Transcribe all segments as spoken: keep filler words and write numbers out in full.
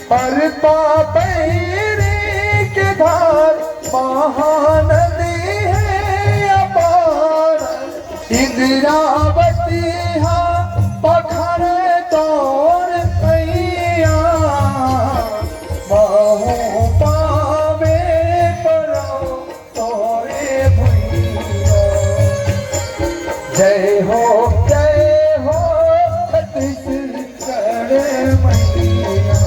परपा पैरी के धार, महानदी हे अपार। इंद्रावती हा पखर तोर पैया, महूँ पावे परो तोरे भुइया। जय हो, जय हो छत्तीसगढ़ मैया।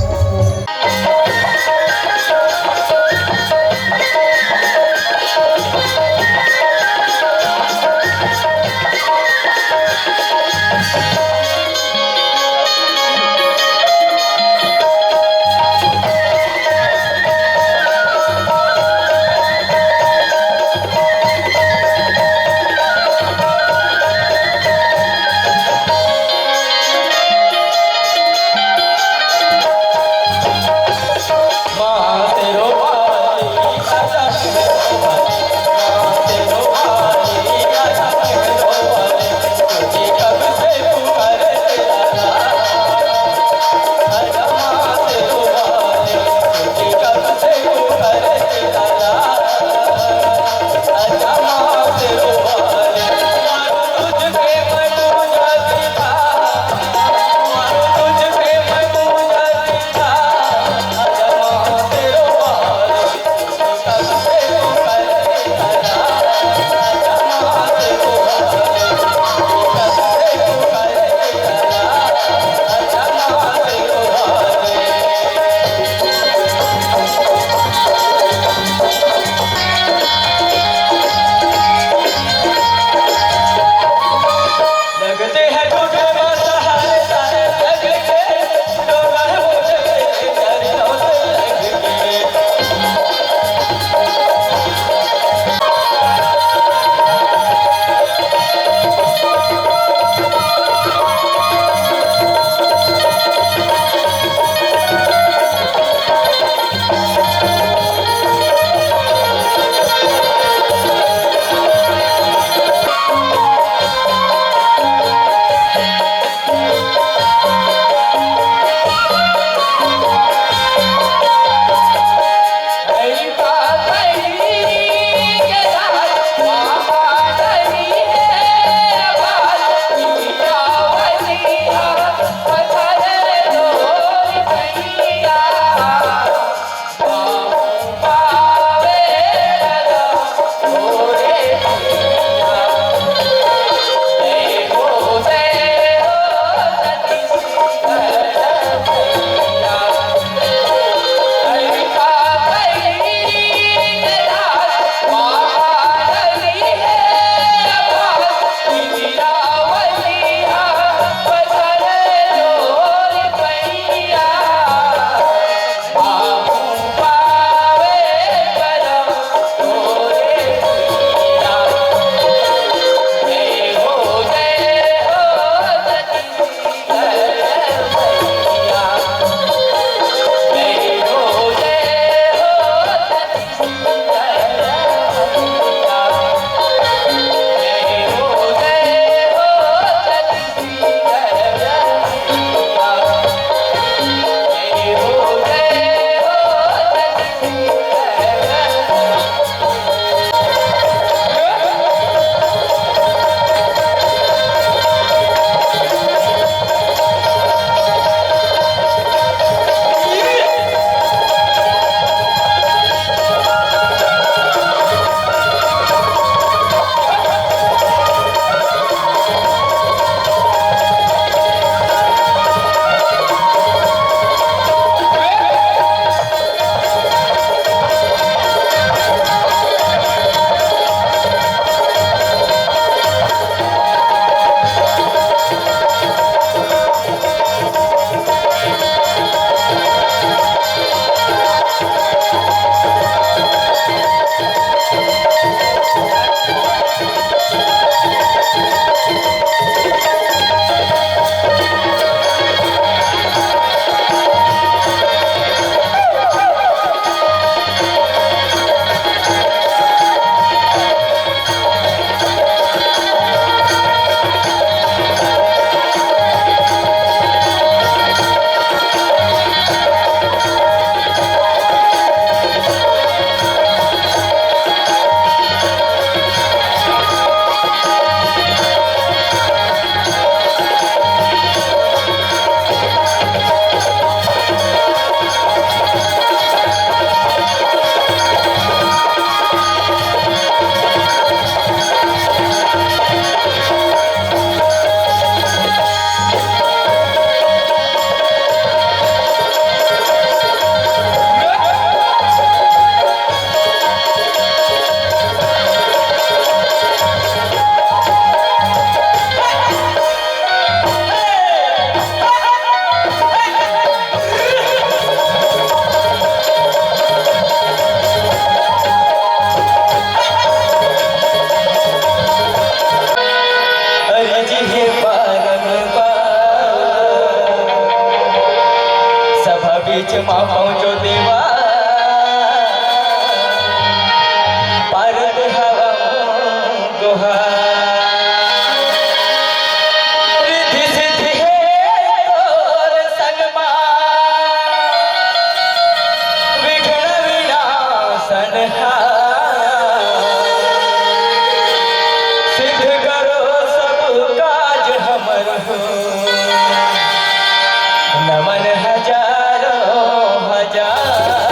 बीच मा पहुँचो देवा, परत हवँ गुहार। रिद्धि सिद्धि हे तोर संग मा, विघ्न विनाशन हार। सिद्ध करो सब काज हमर हो, नमन हजारों हजार।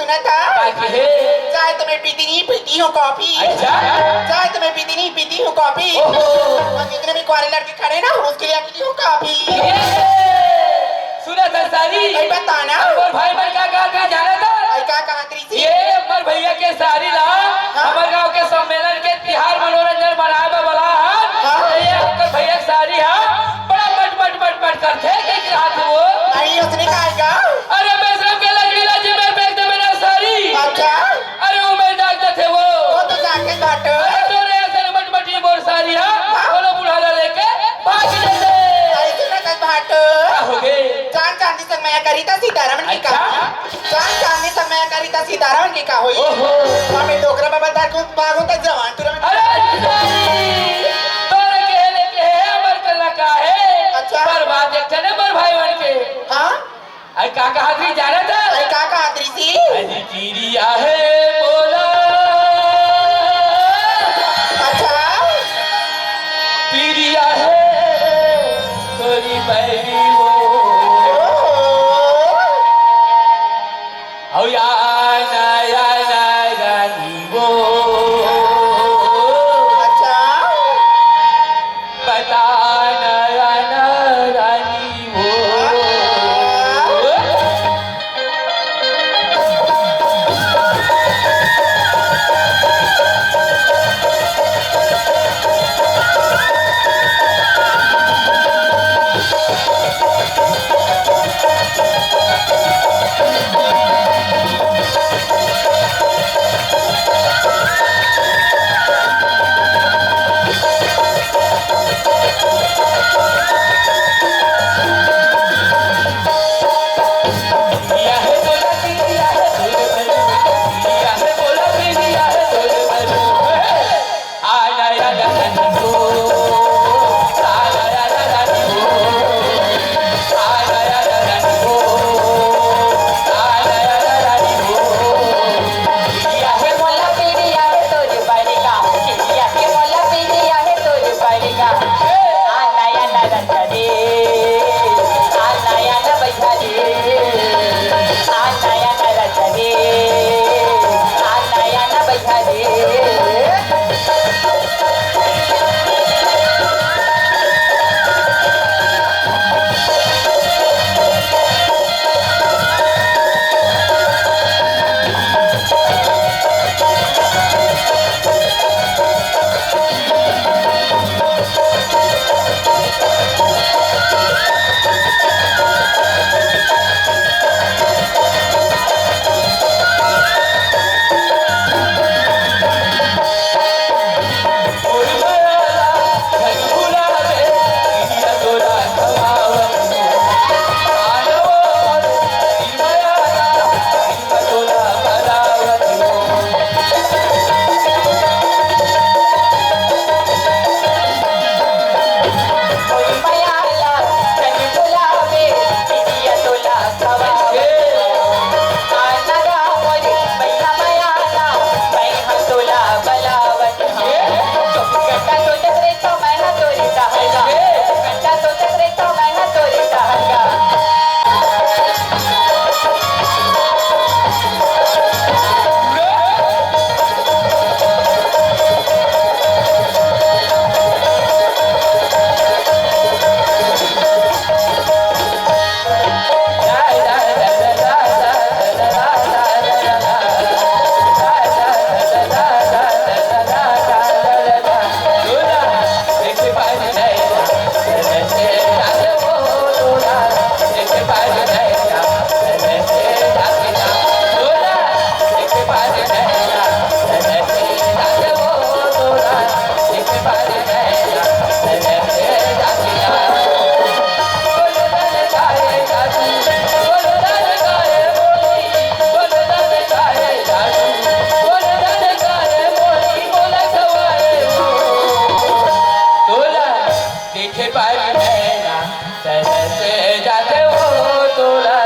ना था। काय कहे? चाय तो मैं पीती नहीं, पीती हूँ कॉफी। अच्छा। चाय तो मैं पीती नहीं, पीती हूँ कॉफी। ओहो। और जितने भी कुंवारे लड़के खड़े ना, उसके लिए पीती हूँ कॉफी। ये सुना था सारी। भाई बता ना। अरे मोर भाई मन का कहा था, जाना था? भाई का कहा थी? ये हमर भैया के सारी ला, हाँ। हमर गांव के सम्मेलन के तिहार मनोरंजन मनाए बर बला हन। हाँ। ये हमर भैया के सारी हा, बड़ा मट मट मट मट करथे, के कहा था वो? नहीं, उसने कहा का? अरे बेशरम के लकड़ी ला जी, मेरे फेंक दे मेरा सारी। अच्छा। अरे वो मैं जाग जाथे वो। वो तो जाके बाटो। अरे तोरे ऐसे मट मट ये मोर सारी हा, हाँ। बोलो बुढ़ा ला लेके भाग जाथे। ऐसे ना कर बाटो। का हो गे? चांद चांदी संग मया करी त सीतारामन के का? अच्छा। चांद चांदी संग मया करी त सीतारामन के का होई? ओहो। हमें डोकरा बाबा दार को भागो त जवान तुरंत। अरे सारी, तोरे कहले के हे अमर कला का हे? अच्छा। पर बात एक ठने बर भाई मन के। हाँ? अरे का कहा थी जाना था? अरे का कहा थी सी? अरे चिड़िया हे बोला। अच्छा। चिड़िया हे तोरी बैरी वो। ओहो। अउ या ना, या ना रानी वो। अच्छा। पता ना, या ना रानी वो। तोला देखे बर नैना तरस जाथे वो, तोला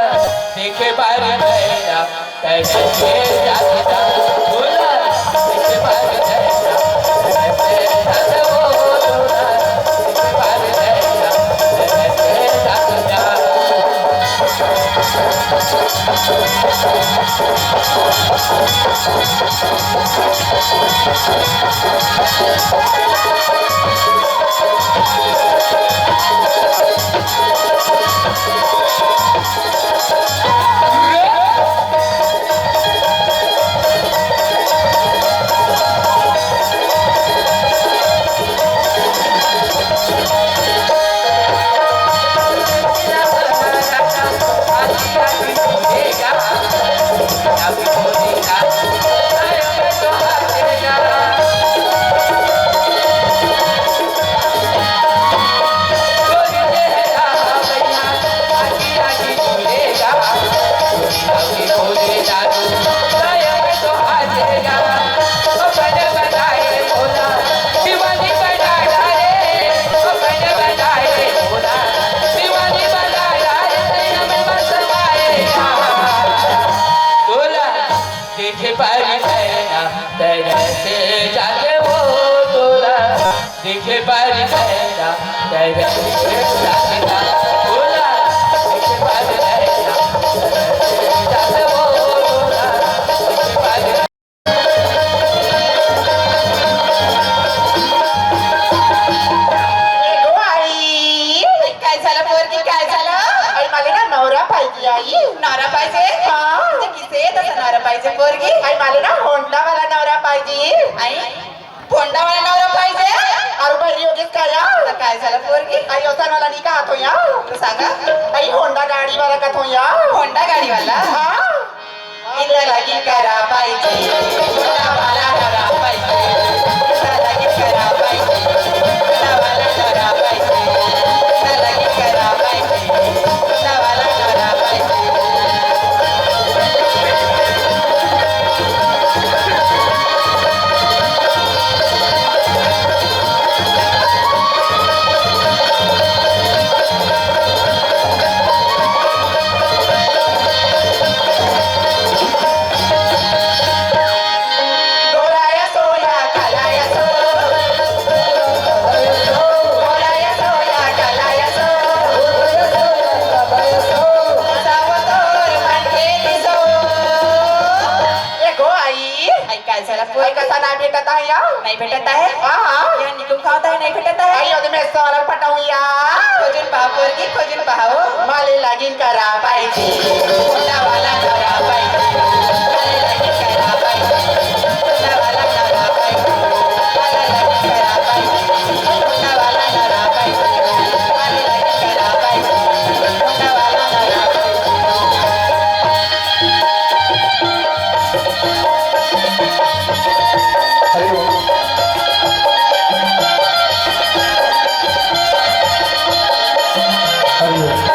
देखे बर नैना तरस जाथे। तोला देखे बर नैना तरस जाथे वो, तोला देखे बर नैना तरस जाथे। देखे बारी नैना तरस जागे वो तोला, देखे बारी नैना तरस जागे ना तोला, देखे बारी नैना तरस जागे वो तोला, देखे बारी ए गो आई। काय झालं पोरगी, काय झालं? आई, मला ना नवरा पाहिजे आई. नवरा पाहिजे? हा. ते किसे तसं नवरा पाहिजे पोरगी? आई, मला ना होंडावाला नवरा पाहिजे. आई, होंडावाला नवरा पाहिजे? अरे बाई, योगेश काय या? तर काय झालं पोरगी? आई, ओसानवाला नाही का हातो या? तर सांगा. आई, होंडा गाडीवाला का तो या? होंडा गाडीवाला? हा. इथं लगीन करा पाहिजे, मोठा वाला नवरा पाहिजे. इथं लगीन करा पाहिजे, मोठा वाला नवरा पाहिजे. इथं लगीन करा पाहिजे, मोठा वाला नवरा पाहिजे. ए गो आई. आई, काय झालं पोरगी? कसा नाही भेटत आहे या? नाही भेटत आहे? हा, हा. या निघून खावत आहे, नाही भेटत आहे? आई, अरे मी सवाल पटावूया. खोजून पहा पोरगी, खोजून पहा हो. मला लगीन करा पाहिजे. मोठा वाला नवरा पाहिजे. मला लगीन करा पाहिजे. मोठा वाला नवरा पाहिजे. मला लगीन करा पाहिजे. मोठा वाला नवरा पाहिजे. मला लगीन करा पाहिजे. मोठा वाला नवरा पाहिजे. हरि ओम. हरि ओम.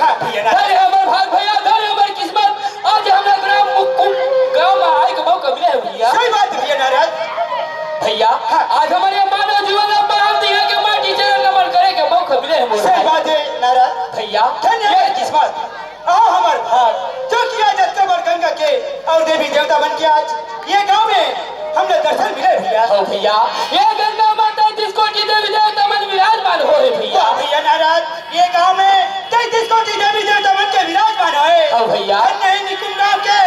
हाँ भैया ना। धन्य हमर भाग भैया, धन्य हमर किस्मत। आज हमला ग्राम मुकुम गांव में आए के मौका मिले हे भैया। सही बात है भैया नारद। भैया, हाँ। आज हमर ये मानव जीवन ला बहाव दिया के माटी चरण नमन करे के मौका मिले हे मोर सही भाई। बात है नारद। भैया, धन्य ये हमर किस्मत। अहो हमर भाग, जो कि आज अतका बड़ गंगा के अउ देवी देवता मन के आज ये गांव में हमला दर्शन मिले भैया। हो भैया, ये गंगा माता जिसको कि देवी देवता मन विराजमान हो हे भैया। वाह भैया नारद, ये गांव में तैंतीस कोटि देवी देवता मन के विराजमान होए। हव भैया। धन्य हे निकुम गांव के,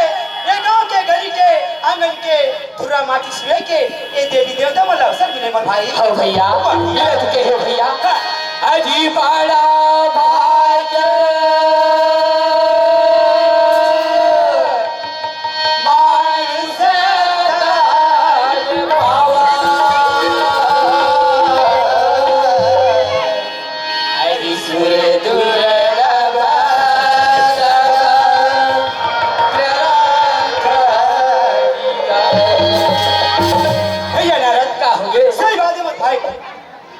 ये गांव के गली के, आंगन के, धुर्रा माटी सुए के, ये देवी देवता मन ला अवसर मिले मोर भाई। हव भैया। वाह भैया। ये तो कहे भैया। हाँ। अजी पाड़ा भाग मानुष तन पावा। हरि सुर दुर्लभ भैया नारद, का हो गे? सही बात है मोर भाई,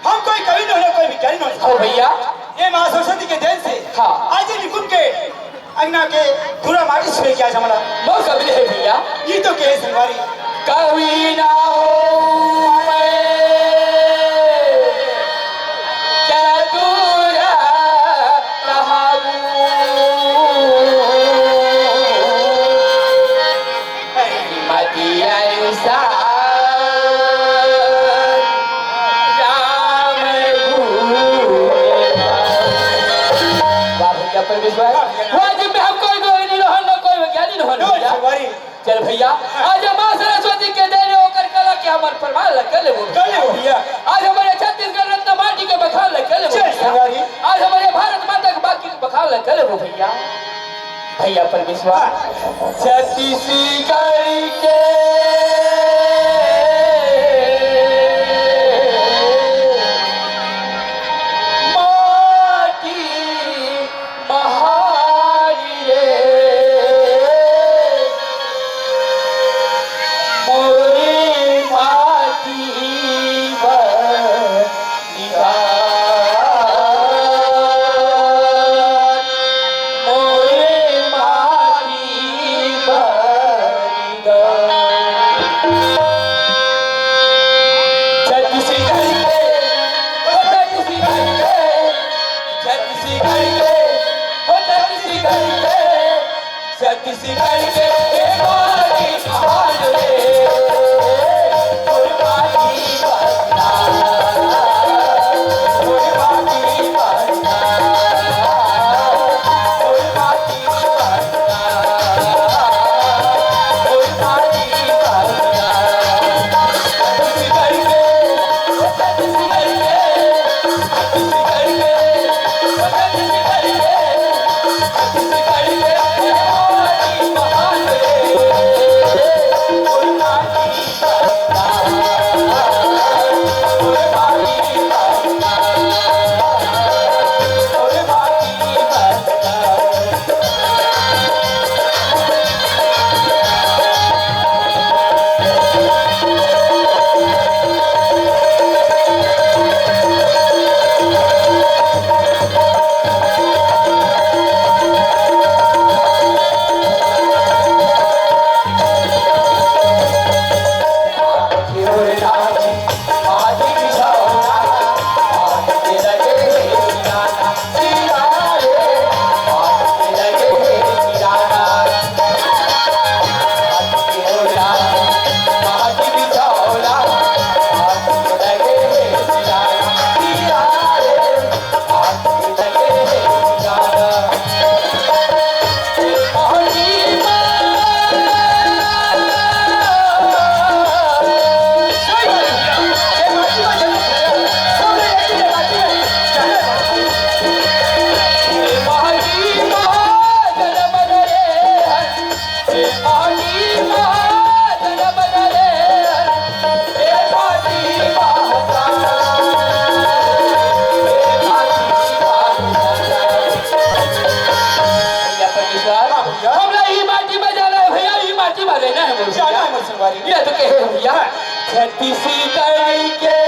हम कोई कवि नहीं, कोई विज्ञानी नहीं। हो भैया। ये माँ सरस्वती के देन से हाँ। आज ये निकुम के अंगना के पूरा माटी सुए क्या जमला। मौका मिले हे भैया। ये तो कहे संगवारी। कवि ना हो मैं चतुर कहाऊं। मति अनुसार राम गुण। वाह भैया परमेश्वर, वाह जी, मैं हम कोई, कोई नहीं रहन, ना कोई ज्ञानी रहन भैया। चल भैया, आज माँ सरस्वती के देने ओकर कला के हमर प्रमाण ल कर लेबो। कर लेबो भैया। आज हमरे छत्तीसगढ़ रत्न माटी के बखान ल कर लेबो जय भैया। संगवारी। आज हमरे भारत माता के बाकी बखान ल कर लेबो भैया। भैया परमेश्वर, छत्तीसगढ़ के माटी महारी रे, मोरे माटी बलिदान, मोरे माटी बलिदान। छत्तीसगढ़ के, ओ छत्तीसगढ़ के, छत्तीसगढ़ के, ओ छत्तीसगढ़ के, छत्तीसगढ़ के, ए माटी भाग रे, तोर माटी बदनाम, तोर माटी बदनाम, तोर माटी भैया परमेश्वर, हाँ भैया। हमला ई माटी में जाना है भैया, ई माटी में रहना है मोर जाना भैया। है मोर संगवारी। ये तो कहे भैया, हाँ। छत्तीसगढ़ के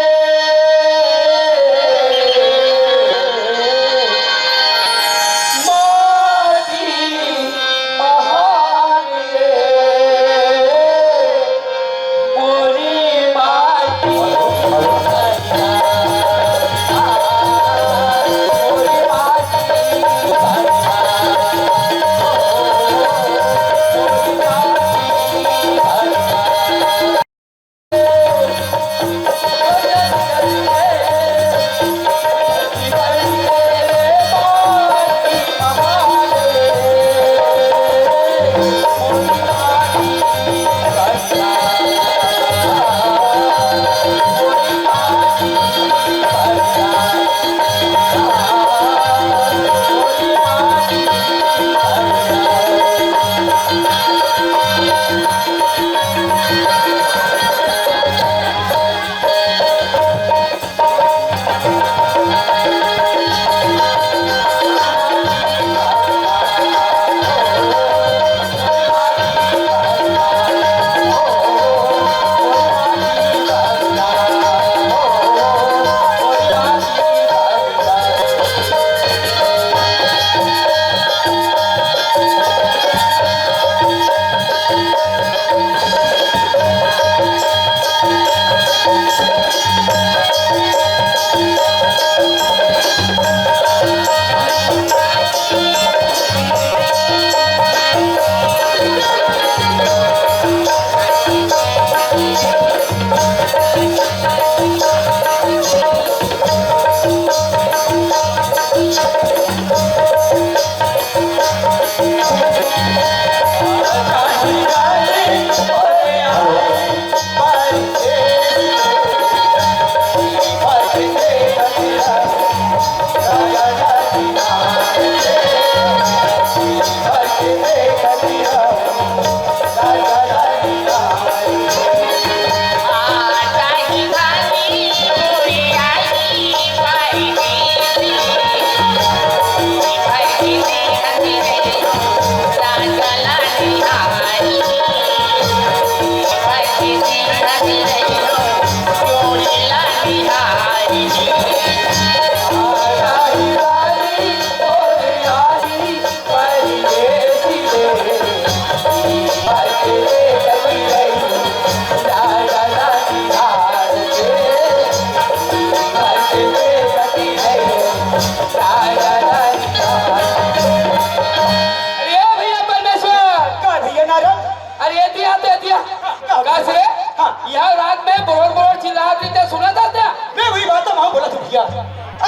अरे भैया परमेश्वर। का भैया नारद? अरे एती आ तो एती आ। का? का से? हाँ। यह रात में बरोर बरोर चिल्लात रहिथे, सुनत हस? मैं वही बात वहाँ बोलत हँव भैया।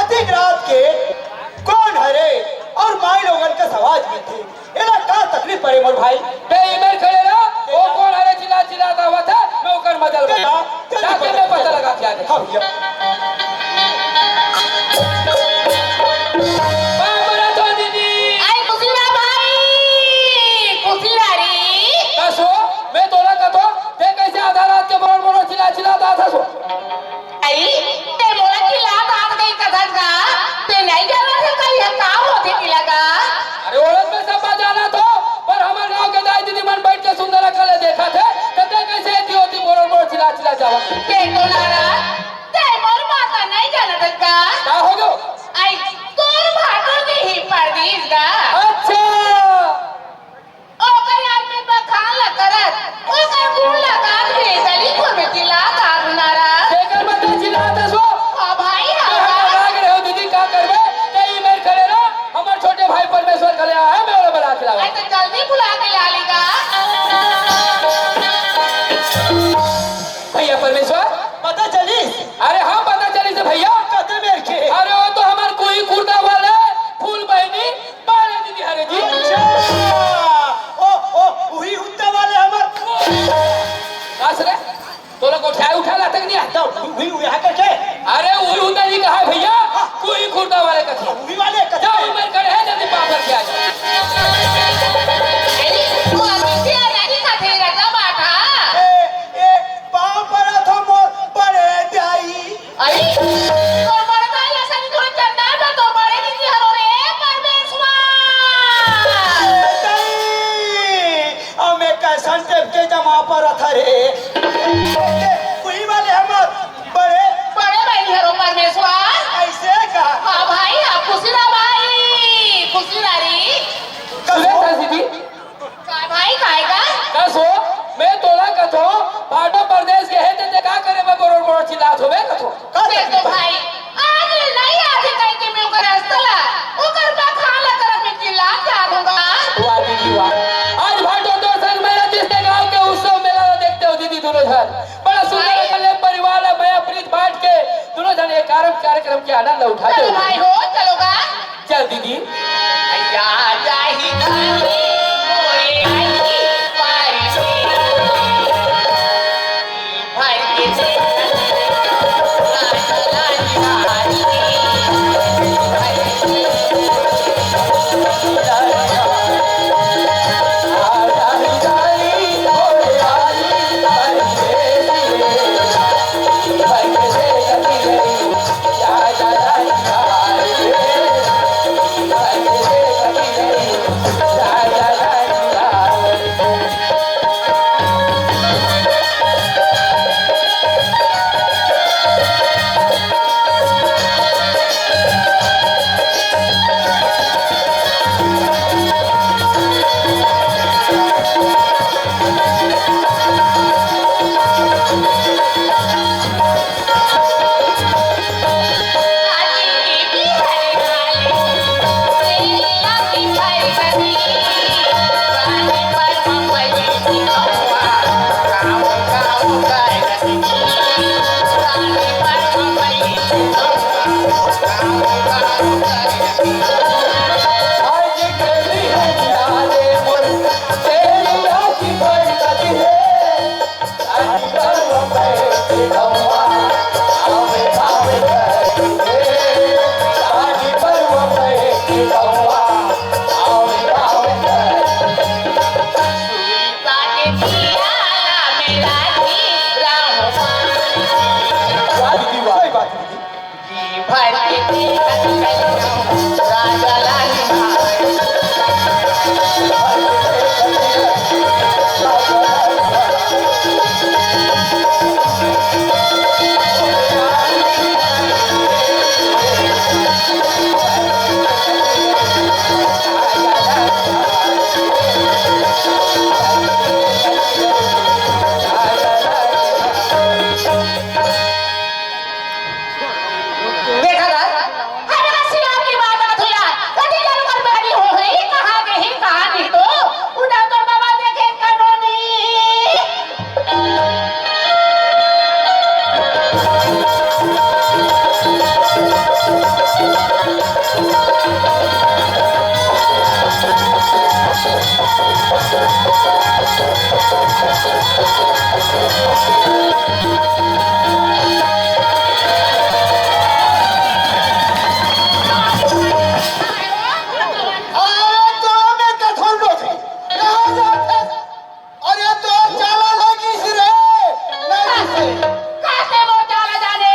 अधिक रात के कोन हरे अउ माईलोगन के सवाज में थे। एला का तकलीफ परे मोर भाई? बे, इमेर खड़े रह, ओ कोन हरे चिल्ला चिल्ला आवत हे, मैं ओकर मजा लेवत हँव। जाके मैं पता लगा के आत हँव। हाँ भैया। बाप रे तो दीदी। आई खुशी रह भाई, खुशी रह रे। का सो, मैं तोला कथों, तें कइसे आधा रात के बरोर बरोर चिल्ला चिल्ला आवत हस? आई, तें मोला चिल्लात आवत कथस गा, तें नइ जानत हस का, ये का होथे चिल्ला गा? अरे, ओला तो मैं सब बात जानत हँव, पर हमर गाँव के दाई दीदी मन बइठ के सुंदर अकन ले देखत हे, त तें कइसे एती ओती बरोर बरोर चिल्ला चिल्ला आवत हस? तें तो नारद, तें मोर बात नइ जानत हस गा? का हो गे? आई, तोर भाटो जी ही परदेस गा। अच्छा। ओकर यार में बखान ला करत, ओकर गुण ला गात हे, दलित हो में चिल्लात हस नारद। तेकर बर तें चिल्लात हस ओ? हाँ भाई, हाँ। तें हर लगा के रहो दीदी, का करबे? तें इमेर खड़े रह, हमर छोटे भाई परमेश्वर खड़े हे, मैं ओला बला के लावत हँव। अरे तो जल्दी बुला के ला ले गा। भैया परमेश्वर। पता चलिस? अरे हाँ, पता चलिस हे भैया। कते मेर के? अरे वो तो हमर कुही खुर्दा वाले फूल बहिनी बड़े दीदी हरे जी। अच्छा। ओ, ओ, उही हुद्दा वाले हमर। बस रे, तोला गोठियाए उठा ला तक नहीं आता। तो उही, उही हा कथे। अरे उही हुद्दा नहीं कहा भैया, कुही खुर्दा वाले कथे। उही वाले कथे। जा, उही मेर खड़े हे, जल्दी पाँव पर के आ जा। ए, तू अभी से आ रही का थे रजा बाटा? ए, ए, पाँव परत हँव मोर बड़े दाई। अरे, तोर बड़े दाई असन कोन चंदा बा, तोर बड़े दीदी हरो रे, परमेश्वर। दाई, अमे कइसन टेप के जमा परत हरे। उही वाले हमर बड़े बड़े बहिनी हरो परमेश्वर। अइसे का? हाँ भाई, हाँ, खुशी रह भाई, खुशी रह रे। सुने था दीदी? का भाई, काय का? का सो, मैं तोला कथों, भाटो परदेस गे हे, तें का करे बर बरोर बरोर चिल्लात हस बे कथों? का देख तो भाई, आज ले नइ आथे कहिके मैं ओकर रस्ता ला, ओकर बखान ला करत मैं चिल्लात जात हँव गा। वाह दीदी वाह, आज भाटो तोर संग में रहितिस ते गाँव के उत्सव मेला ला देखतेंव दीदी दूनों झन। बड़ा सुंदर भाई। अकन ले परिवार ला मया प्रीत बाँट के दूनों झन ये कारम-, कार्यक्रम के आनंद ला उठातेंव। चलो भाई हो, चलो गा। चल दीदी। अरे तोला मैं कथन बोलथे। कहाँ जाथस? अरे तोर चाला लगिस रे, लगिस रे। कासे मोर चाला जाने,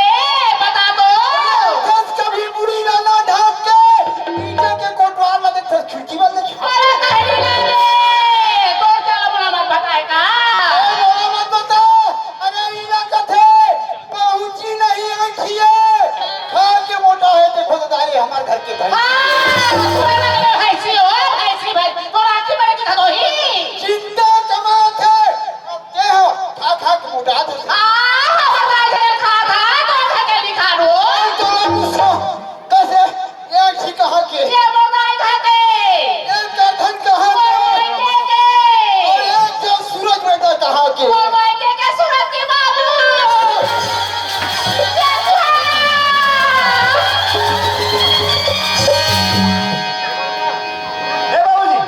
बता तो। अरे उठस कभी मुड़ी ला ना ढाक के, पीछे के कोटवार ला देखथस, खिड़की वाले देखथस। अरे कहीं ना रे, तोर चाला मोला मत बताए का। अरे मोला मत बता, अरे इला कथे, पहुंची नहीं अंखिए, खा के मोटा है, देखो तो दाई हमार घर के भाई। हाँ, सुबह में लगे भैंसी हो, भैंसी, भैंसी, तोर आँखी बड़े की खदोही। चिंता कमात है, अब ते हो, खा खा के मोटा दे। आ, हमार घर खा खा, तो घर के दिखा दो। तोला गुस्सा, कैसे? एक ही कहाँ के? ये मोर दाई कहाँ के? ये करधन कहाँ के? मोर मायके के। और ये जो सूरज बेटा कहाँ के? मोर मायके के सूरज के बाबू। ये सुहा। ए बाबूजी,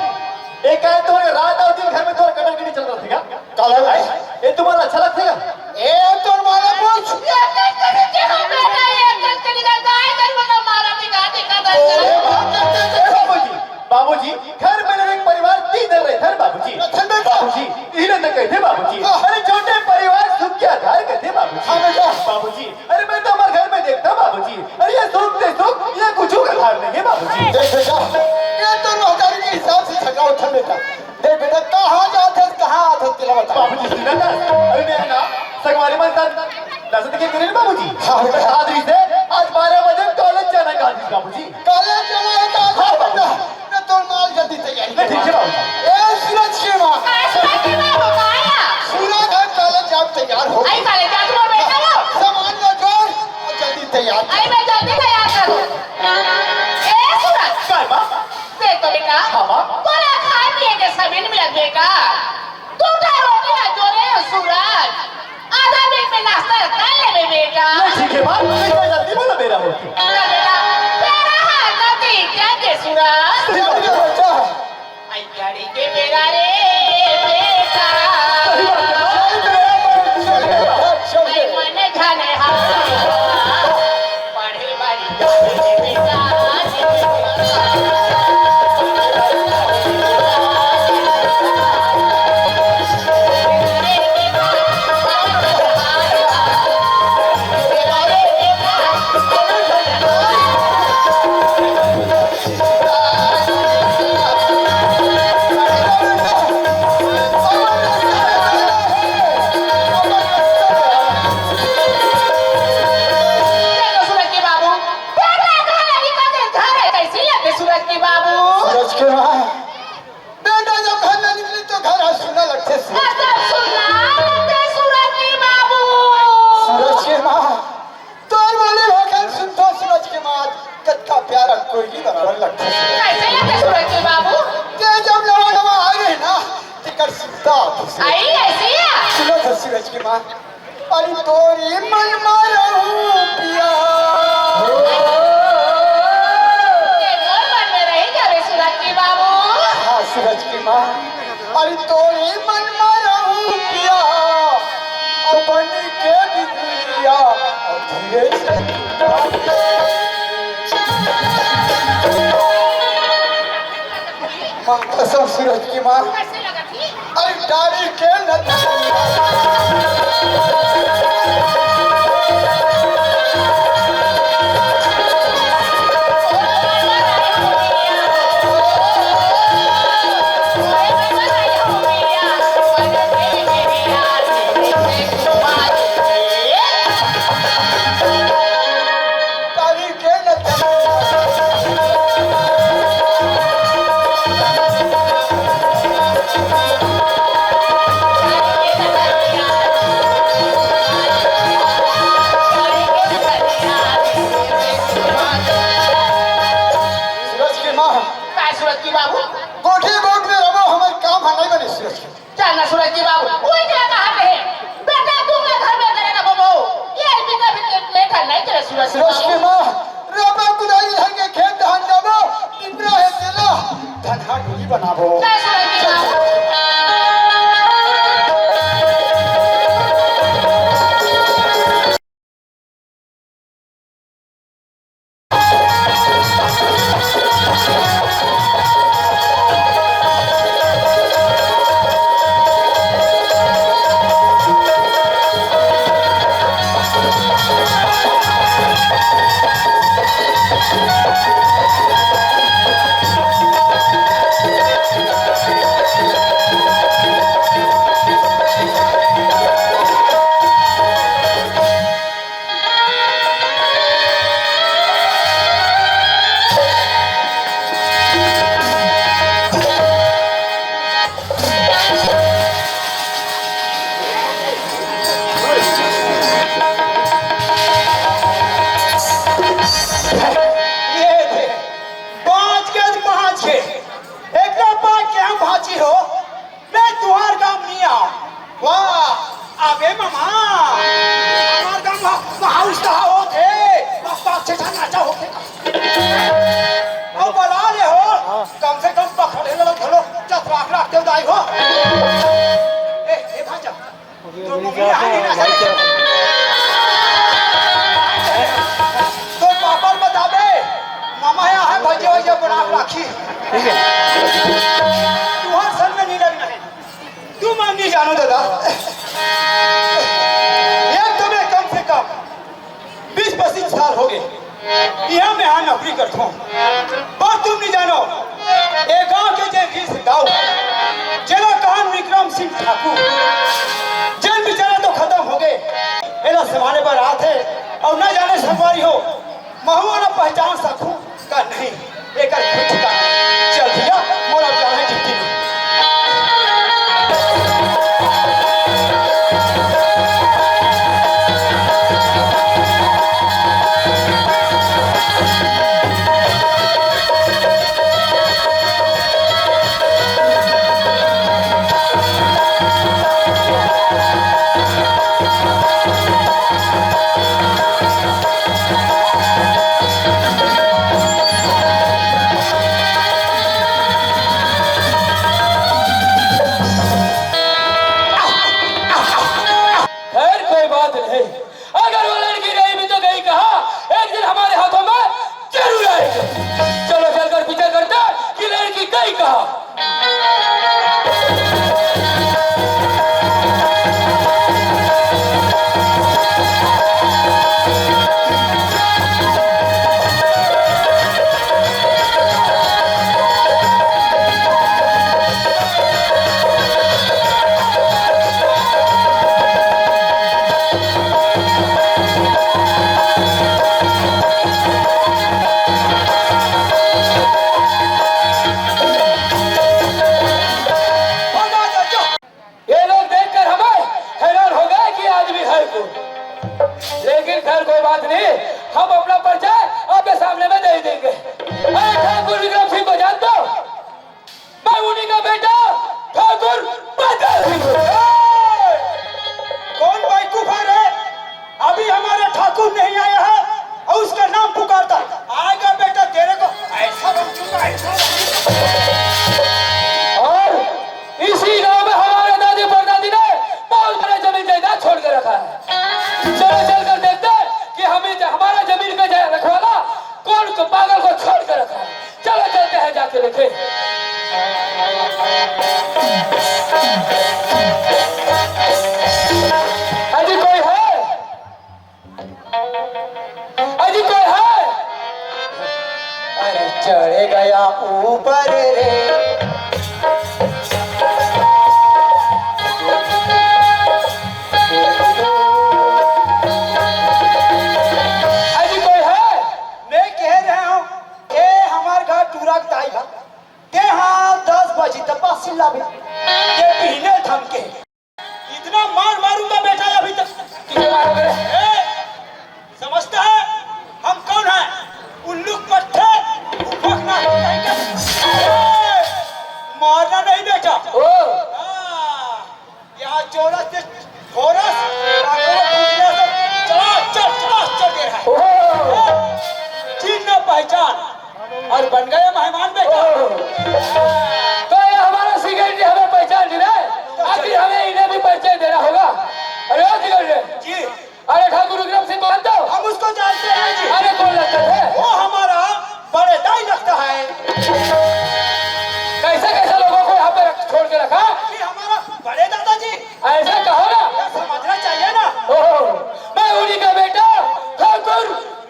ए काय तोरे रात अउ दिन घर में तोर कटरकटी चल रहा था क्या? काला भाई, ये तुम्हारा अच्छा लगता है? ए, तोर माला पूछ। ये कइसे करे के हो बेटा, ये कइसे करे के गाय गरु का मारा दिखा, दिखा, दिखा। अरे बाप रे, ए बाबूजी, बाबूजी, घर में एक परिवार तीन जन रहे थे बाबूजी। रतन बेटा। बाबूजी, इन्हें तो कहते बाबूजी। हाँ। अरे छोटे परिवार सुख के आधार कहते बाबूजी। हाँ बेटा। बाबूजी, अरे मैं तो हमारे घर में देखता बाबूजी। अरे ये सुख ते सुख, ये कुछ का आधार नहीं है बाबूजी। देख बेटा, ये तो नौकरी के हिसाब से झगड़ा उठा बेटा। ए बेटा, कहाँ जाथस, कहाँ आथस, तेला बता। बाबूजी, सुना ना? अरे, मैं ना, संगवारी मन साथ नशा के करे ना, बाबूजी। हाँ, बेटा। आज रही से, आज बारह बजे कॉलेज जाना का आदेश, बाबूजी। कॉलेज जाना है का आदेश, हाँ, बेटा? बाबूजी। मैं तो माल जल्दी तैयारी नहीं, ठीक है, बाबूजी। ए, सूरज के माँ। हाँ, सूरज के माँ, बताया। सूरज है, कॉलेज जा, तैयार हो। आई, कॉलेज जा, तुम्हारा बेटा हो। सामान ला जोड़ और जल्दी तैयार कर। आई, मैं जल्दी तैयार करूँ। ए, सूरज। काय माँ? देख तो बेटा, हाँ, माँ। तोला खाए पिए के समय नहीं मिलत बेटा। दू ठा रोटी ला जोरे हो सूरज, आधा दिन में नाश्ता कर लेबे बेटा। नहीं, ठीक है माँ, मैं इतना जल्दी बोला बेरा होती। ना बेटा, तेरा हाथ ना ठीक है के सूरज। सही बात है। बेटा। आई गाड़ी के बेरा रे बेटा। सही बात है माँ। आई मन घन हाथ। देखो सूरज के बाबू, बेटा घर ही का दे घर है, कैसे लगते सूरज के बाबू? सूरज के माँ, बेटा जब घर में निकली तो घर आज सुना लगते सूरज। मतलब सुना लगते सूरज के बाबू। सूरज के माँ, तोर बोली भाखन सुनथो सूरज के माँ, कतका प्यारा कोयली बराबर लगथे। कैसे लगथे सूरज के बाबू? ते जब नवा नवा आए रहे ना, तेकर सुनता आथे। आई ऐसी है? सुनो तो सूरज के माँ, अरे तोरी मन मा रहूं पिया। ते मोर मन में रही जावे सूरज के बाबू। हाँ सूरज के माँ, अरे तोरी मन मा रहूं पिया, ओ बन के बिजुरिया, ओ धीरे से माँ कसम सूरज के माँ। कैसे लगत ही? अरे डारी के नदी। डारी के नदी। सूरज के माँ। काय सूरज के बाबू? गोठे गोठ में रहो, हमर काम ह नहीं बने सूरज के। चल ना सूरज के बाबू, वही तेरा कहा पे है। बेटा, तू ना घर में करे ना बाबू। ये बिना भी लेट है, नहीं तेरे सूरज के सूरज के बाबू। माँ, रबा कुदारी है के खेत धान जाबो, पिपरा है तेला, धनहा डोली बनाबो। काय सूरज के बाबू? बना राखी। तुहर सन में नहीं लगना है। तुम नहीं जानो दादा, एक तो मैं कम से कम बीस पच्चीस साल हो गए यहाँ मैं यहाँ नौकरी करता हूँ, पर तुम नहीं जानो, ये गांव के जे रीस गांव, जेला कहन विक्रम सिंह ठाकुर, जेन बेचारा तो खत्म हो गए, एला संभाले बर आत है, और न जाने संगवारी हो, महू ओला पहचान सकूं का नहीं, एकर कुछ ठिकाना। चल भैया, मोला जाना है ड्यूटी में। खैर, कोई बात नहीं। अगर वो लड़की नहीं भी तो गई कहाँ, एक दिन हमारे हाथों में जरूर आएगी। चलो चलकर पीछा करते हैं कि लड़की गई कहाँ। ये लोग देखकर हमें हैरान हो गए कि आदमी है कौन। लेकिन खैर, कोई बात नहीं, हम अपना परिचय आपके सामने में दे देंगे। अरे, ठाकुर विक्रम सिंह को जानते हो? मैं उन्हीं का बेटा ठाकुर बदल सिंह हूँ। ए, कौन बेवकूफ है रे? अभी हमारा ठाकुर नहीं आया है और उसका नाम पुकारता। आएगा बेटा, तेरे को ऐसा बमचूंगा, ऐसा बमचूंगा। और इसी गांव में हमारे दादी परदादी ने बहुत बड़ा जमीन जायदाद छोड़ के रखा है। चलो चल कर देखते हैं कि हमें, हमारा जमीन का जा-, रखवाला कौन को, पागल को छोड़ के रखा है। चलो चलते हैं, जाके देखें। अजी कोई है? अजी कोई है? अरे चढ़ गया ऊपर रे। अजी कोई है? मैं कह रहा हूँ, ए हमार घर टूरा के दाई बा। ते हाँ दस बजी तक बस चिल्ला भी। ते पीने धमके। इतना मार मारूंगा बेटा अभी तक। किसे मारोगे? ए, समझता है हम कौन है? उल्लू पट्टे, उफक ना कहेंगे। ए, मारना नहीं बेटा। ओ। हाँ, यहाँ जोरा से, जोरा से, चला, चल, चला, चल दे रहा है। ओ। ए, चिन्ह पहचान। और बन गए मेहमान बेटा। ओह। तो ये हमारा सिगरेट जी हमें पहचान नहीं रहे, तो आखिर चलिए। हमें इन्हें भी परिचय देना होगा। अरे ओ सिगरेट जी। अरे ठाकुर विक्रम सिंह को जानते हो? हम उसको जानते हैं जी। अरे कौन लगता है? वो हमारा बड़े दाई लगता है। कैसे कैसे लोगों को यहाँ पे रख, छोड़ के रखा? ये हमारा बड़े दादाजी। ऐसा कहो ना। ये समझना चाहिए ना। ओहो, मैं उन्हीं का बेटा ठाकुर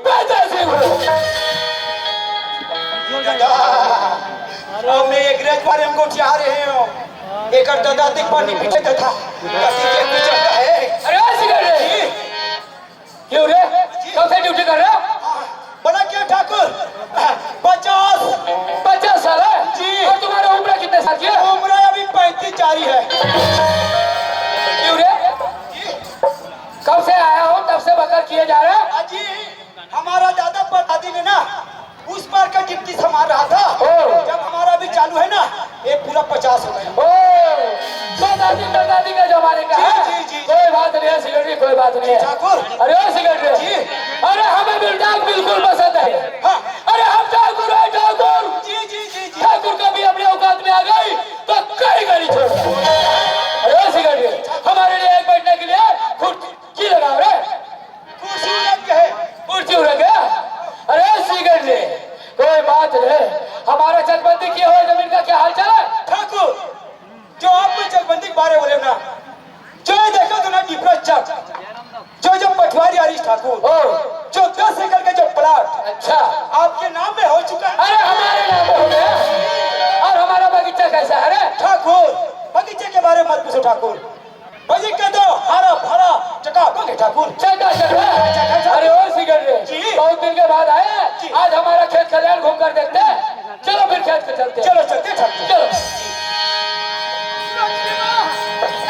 पैदा सिंह हूँ। दादा, अब मैं अंग्रेज बारे में गोठिया रहे हो। एकर दादा देख पानी पीछे था। कथी के पीछे है? अरे ओ सिगरेट। जी। क्यों रे? कब से ड्यूटी कर रहे हो? बोला क्या ठाकुर? पचास। पचास साल है? जी। और तुम्हारा उम्र कितने साल की है? उम्र अभी पैंतीस जारी है। क्यों रे? जी। कब से आया हो, तब से बकर किए जा रहे हो? अजी, हमारा दादा परदादी ने ना उस पार का ड्यूटी संभाल रहा था। ओ। जब हमारा भी चालू है ना, ये पूरा पचास हो गया। ओ, तो दादी परदादी का जमाने का जी, है? जी, जी। कोई बात नहीं है, सिगरेट की कोई बात नहीं है। ठाकुर। अरे ओ सिगरेट रे। जी। अरे हमें बिल्डांग बिल्कुल पसंद है। हाँ। अरे हम ठाकुर है, ठाकुर। जी, जी, जी, जी। ठाकुर कभी अपने औकात में आ गई तो कई गली छोड़। अरे ओ सिगरेट रे, हमारे लिए एक बैठने के लिए कुर्सी लगाओ रे। कुर्सी उलट के है। कुर्सी उलट गया? अरे सिगरेट ले, कोई बात नहीं। जो दस एकड़ के जो प्लाट अच्छा। आपके नाम में हो चुका है। अरे, हमारे नाम में हो गया। और हमारा बगीचा कैसा है रे? ठाकुर, बगीचे के बारे में मत पूछो ठाकुर। बगीचा तो हरा भरा चकाचक है ठाकुर। चकाचक है? चकाचक। अरे ओ सिकंदर, जी। बहुत दिन के बाद आए, जी। आज हमारा खेत खलिहान घूम कर देखते हैं। चलो फिर खेत पे चलते हैं। चलो चलते हैं ठाकुर। चलो।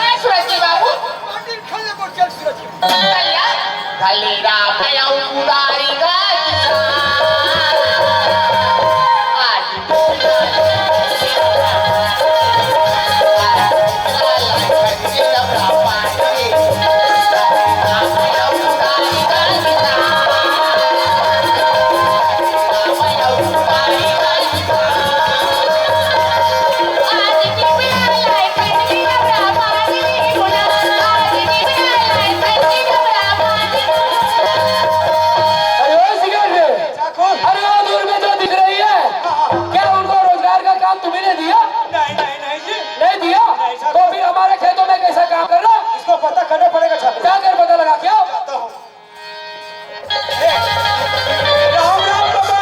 ए, सुरज जी बाबू। अरे ओ सिकंदर, ठाकुर। अरे वो दूर में जो दिख रही है, क्या उनको रोजगार का काम तुम्ही ने दिया? नहीं, नहीं, नहीं जी। नहीं दिया? नहीं, ठाकुर। तो फिर हमारे खेतों में कैसा काम कर रहा? इसको पता करना पड़ेगा ठाकुर। जाकर पता लगा क्या? जाता हूँ। ए, राम राम बाबा।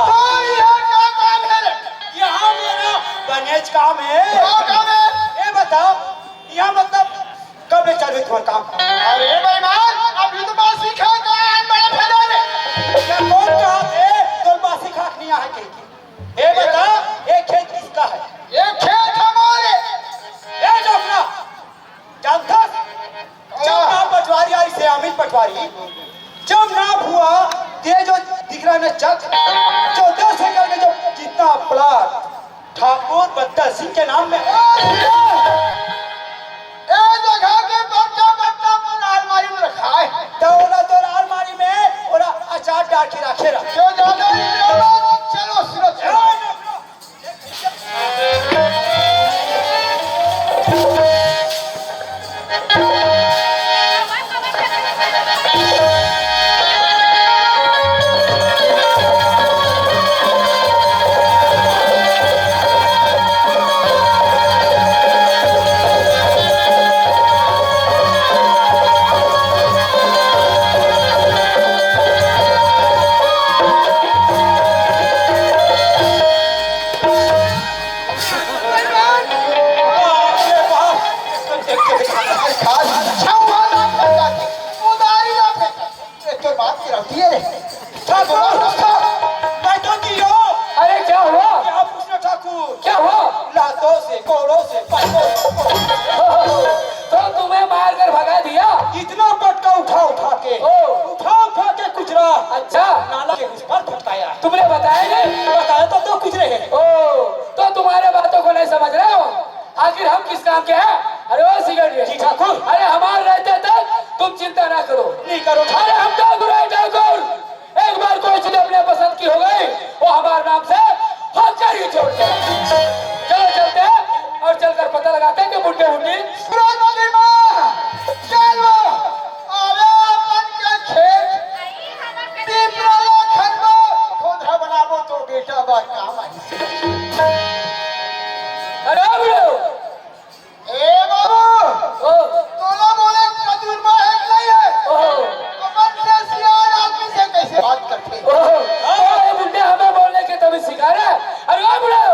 तो यहाँ क्या काम है रे? यहाँ मेरा बनेज काम है। क्या काम है? ये बताओ, यहाँ मतलब कब ले चालू हुई तुम्हारा काम? अरे बेईमान, अभी तो बासी खा के आन बड़े फैला रे। क्या कौन कहा थे तो बासी खा के नहीं आए कहीं की? ये बता, ये खेत किसका है? ये खेत हमारे। ए डोकरा, जानता? जब ना पटवारी आई से अमित पटवारी, जब ना हुआ, ये जो दिख रहा है ना चक, चौदह एकड़ में जो जितना प्लाट ठाकुर बत्ता सिंह के नाम में। ए जगह के बच्चा बच्चा मन अलमारी में रखा है। तो ओला तो अलमारी में ओला अचार डाल के रखे रहा। क्यों ज्यादा नहीं बोलो? चलो सुनो, सुनो। अच्छा हुआ ना, उधारी ना, ये तो बात की रहती है रे। मैं तो गिरो। अरे क्या हुआ? क्या पूछना ठाकुर? क्या हुआ? लातों से, कोड़ों से, पटकों से। तो तुम्हें मार कर भगा दिया? इतना पटका उठा उठा के, ओ। उठा उठा के कुचरा। अच्छा। नाला के उस पर भटकाया। तुमने बताया नहीं? बताया तो, तो कुछ नहीं है। ओ, तो तुम्हारे बातों को नहीं समझ रहे हो? आखिर हम किस काम के हैं? अरे ओ सिकंदर जी। जी ठाकुर। अरे हमारे रहते तक तुम चिंता ना करो। नहीं करो। अरे हम ठाकुर हैं ठाकुर। एक बार कोई चीज अपने पसंद की हो गई, वो हमारे नाम से हक कर ही छोड़ दे। चलो चलते हैं और चलकर पता लगाते हैं कि बुड्ढे बुड्ढी। सुरज की माँ, चलो, अरे अपन के खेत, पिपरा ला खनबो, खोदरा बनाबो तो बेटा बा काम आई। अरे बुढ़ो, ए बाबू, ओ। तोला बोले के तजुर्बा है कि नहीं है? ओहो। अपन से सियान आदमी से कैसे बात करते? ओहो। अरे बुड्ढे हमें बोलने के तमीज सिखा रहे हैं। अरे ओ बुढ़ो,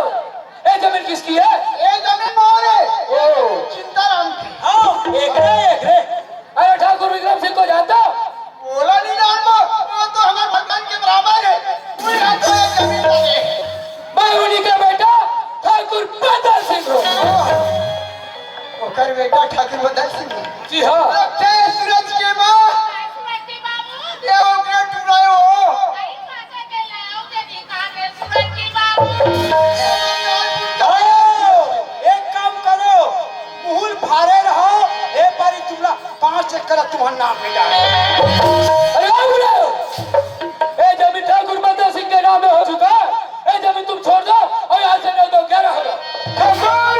ए जमीन किसकी है? ए जमीन मोर है। ओ। चिंताराम की। हाँ, एक रे, एक रे। अरे ठाकुर विक्रम सिंह को जानता? ओला नहीं जानबो, वो तो हमारे भगवान के बराबर है। कोई राजा है जमीन वाले। मैं उन्हीं का बेटा ठाकुर बदल सिंह हूँ। ओकर बेटा ठाकुर बदल सिंह है। जी हाँ। लगते हैं सूरज के माँ। ये ओकरे टुराए हो। जाओ, एक काम करो, मुहुल फारे रहो, ए पारी तुमला पाँच एकड़ तुम्हार नाम मिला। अरे ओ बुढ़ो, ए जमीन ठाकुर बंदा सिंह के नाम में हो चुका है। ए जमीन तुम छोड़ दो और यहाँ से नहीं तो क्या रहोगा? ठाकुर,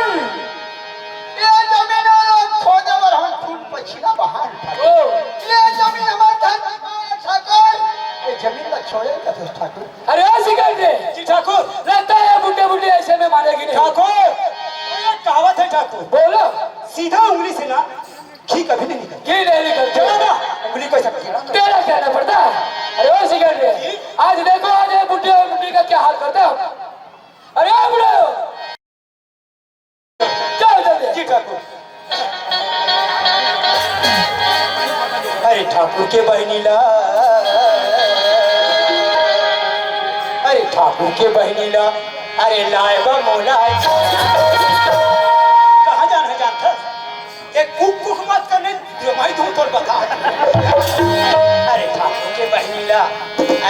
ये जमीन वाला खोदे बर हम खून पसीना बहान ठाकुर। ओ। ये जमीन हमारे धरती माँ है ठाकुर। ये जमीन ला छोड़े का तो ठाकुर। अरे ओ सिकंदर जी। जी ठाकुर। लगता है बुड्ढे बुड्ढे ऐसे में मानेगी नहीं। ठाकुर, ये कहावत है ठाकुर। बोलो। सीधा उंगली से ना घी कभी नहीं निकलता। घी नहीं निकलता। चलो ना, उंगली को ऐसा टेढ़ा करो। टेढ़ा जाना पड़ता। अरे ओ सिकंदर, आज देखो, आज ये बुड्ढे और बुड्ढी का क्या हाल करता हूँ। अरे ओ बुढ़ो, क्या हो जाते? जी ठाकुर। अरे ठाकुर के बहिनी ला, अरे ठाकुर के बहिनी ला, अरे लाए बा मोला। कहाँ जाना है जानता? ये कुक कुक मत करने, ये मैं तुम पर बता। अरे ठाकुर के बहिनी ला,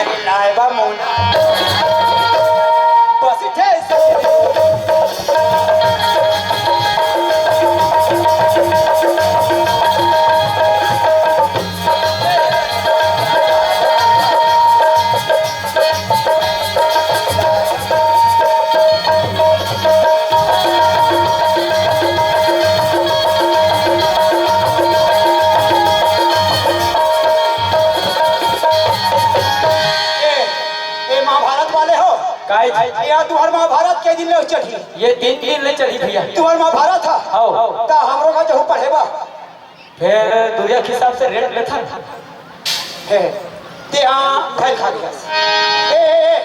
अरे लाए बा मोला। बस ठेस। ए, ए महाभारत वाले हो? काय जी? यार, तुम्हार महाभारत के दिन ले चढ़ी? ये तीन दिन ले चढ़ी भैया। तुम्हार महाभारत है? हौ। ता हमरो का जहू पढ़े बा। फेर दुनिया के हिसाब से रेट लेथन। हे, ते हाँ फैल खा गया। ए, ए,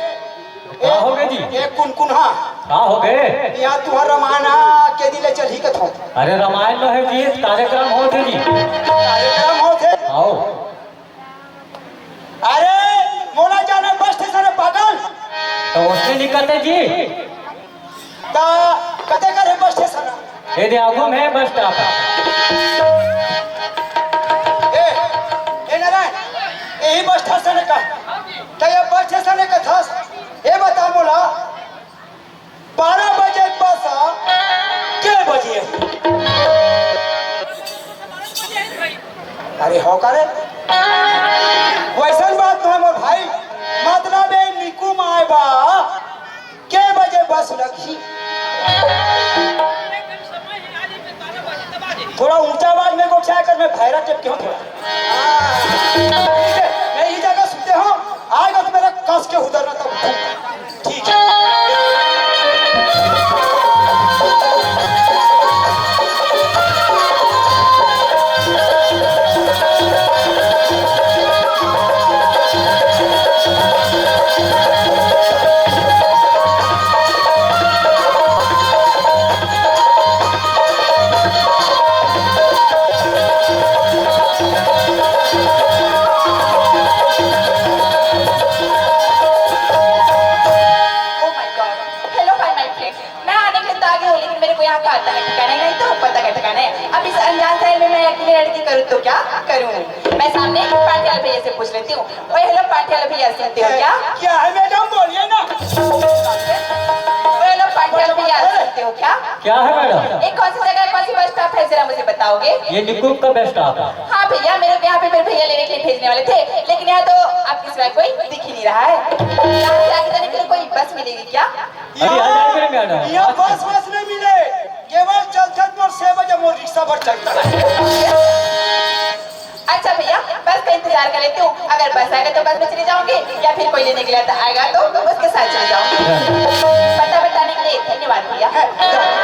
ए, का हो गए जी? ए, कुन कुन हा? का हो गए? यहाँ तुम्हार रामायण के दिन ले चढ़ी कथो। अरे रामायण में है जी, कार्यक्रम होथे जी। कार्यक्रम होथे? आओ। अरे, मोला जाना बस स्टेशन है, पागल। तो उसने निकलते जी। ता कते कर है बस स्टेशन? ये दे आगू में है बस स्टॉप। ए, ए नारायण, यही बस स्टेशन है का? तो ये बस स्टेशन है का था? ये बता मोला, बारह बजे बस के बजे? अरे हो का रे? वैसन बात तो है मोर भाई, मतलब ए निकुम आए बा, के बजे बस लगही? थोड़ा ऊंचा आवाज में गोठिया कर, मैं भैरा टेप के हूँ थोड़ा। ठीक है, मैं ये जगह सुनते हूँ, आएगा तो मेरा कस के उधर ना तब। ठीक है। Oh my God. Hello, hi my friend. मैं आने के लिए तो आ गई हूँ, लेकिन मेरे को यहाँ का आता का ठिकाना ही नहीं, तो पता का ठिकाना है। अब इस अनजान शहर में मैं अकेली लड़की करूँ तो क्या करूँ? मैं सामने पाटियाला भैया से पूछ लेती हूँ। ओए, हेलो, पाटियाला भैया, सुनते हो क्या? क्या है मैडम, बोलिए ना। ओए, हेलो, पाटियाला भैया, सुनते हो क्या? क्या है मैडम? एक कौन सी जगह, कौन सी बस स्टॉप है, जरा मुझे बताओगे? ये निकुम का बस स्टॉप है। हाँ भैया, मेरे यहाँ पे मेरे भैया लेने के लिए भेजने वाले थे, लेकिन यहाँ तो आपके सिवाय कोई दिख ही नहीं रहा है। यहाँ से आगे जाने के लिए कोई बस मिलेगी क्या? अभी आ जाएगा रे मैडम। यहाँ बस वस नहीं मिले, केवल चलते तो छह बजे मोर रिक्शा पर चलता है। अच्छा भैया, बस का इंतजार कर लेती हूँ, अगर बस आएगा तो बस में चली जाऊंगी, या फिर कोई लेने के लिए आएगा तो उसके साथ चली जाऊंगी। पता बताने के लिए धन्यवाद भैया।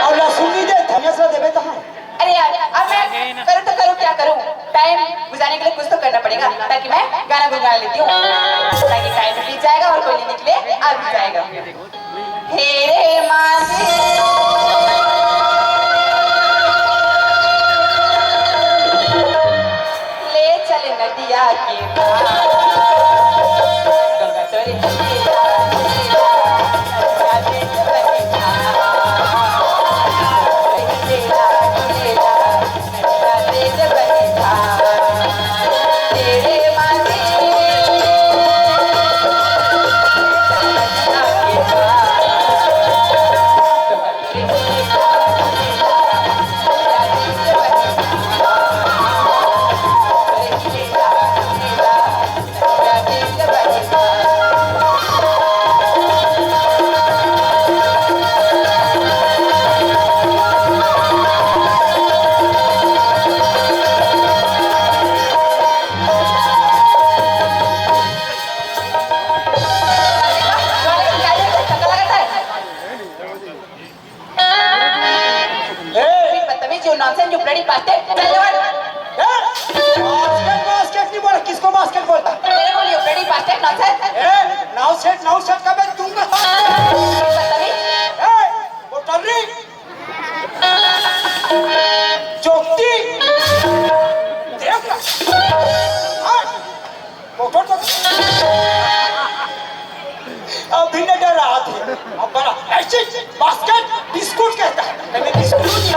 और ला सुन लीजिए, धनिया से देवे तो है। अरे यार, अब मैं करूँ तो करूँ, क्या करूँ? टाइम गुजारने के लिए कुछ तो करना पड़ेगा, ताकि मैं गाना गुनगुना लेती हूँ, ताकि टाइम भी बीत जाएगा और कोई लेने के लिए आ भी जाएगा। हे रे माझे, ले चल नदिया के पार। ए! बदतमीज, you nonsense, you bloody bastard। चल, चल। ए! बास्केट, बास्केट नहीं बोला, किस को बास्केट बोलता है। तेरे को लियो, bloody bastard, nonsense। ए, नाव सेट, नाव सेट का मैं दूंगा। बदतमीज। ए, वो टर्री। चोटी। देख। हाँ। वो तो, तो। अभी न डर रहा था। अब बड़ा ऐसे बास्केट बिस्कुट कहता है। मैं बिस्कुट नहीं।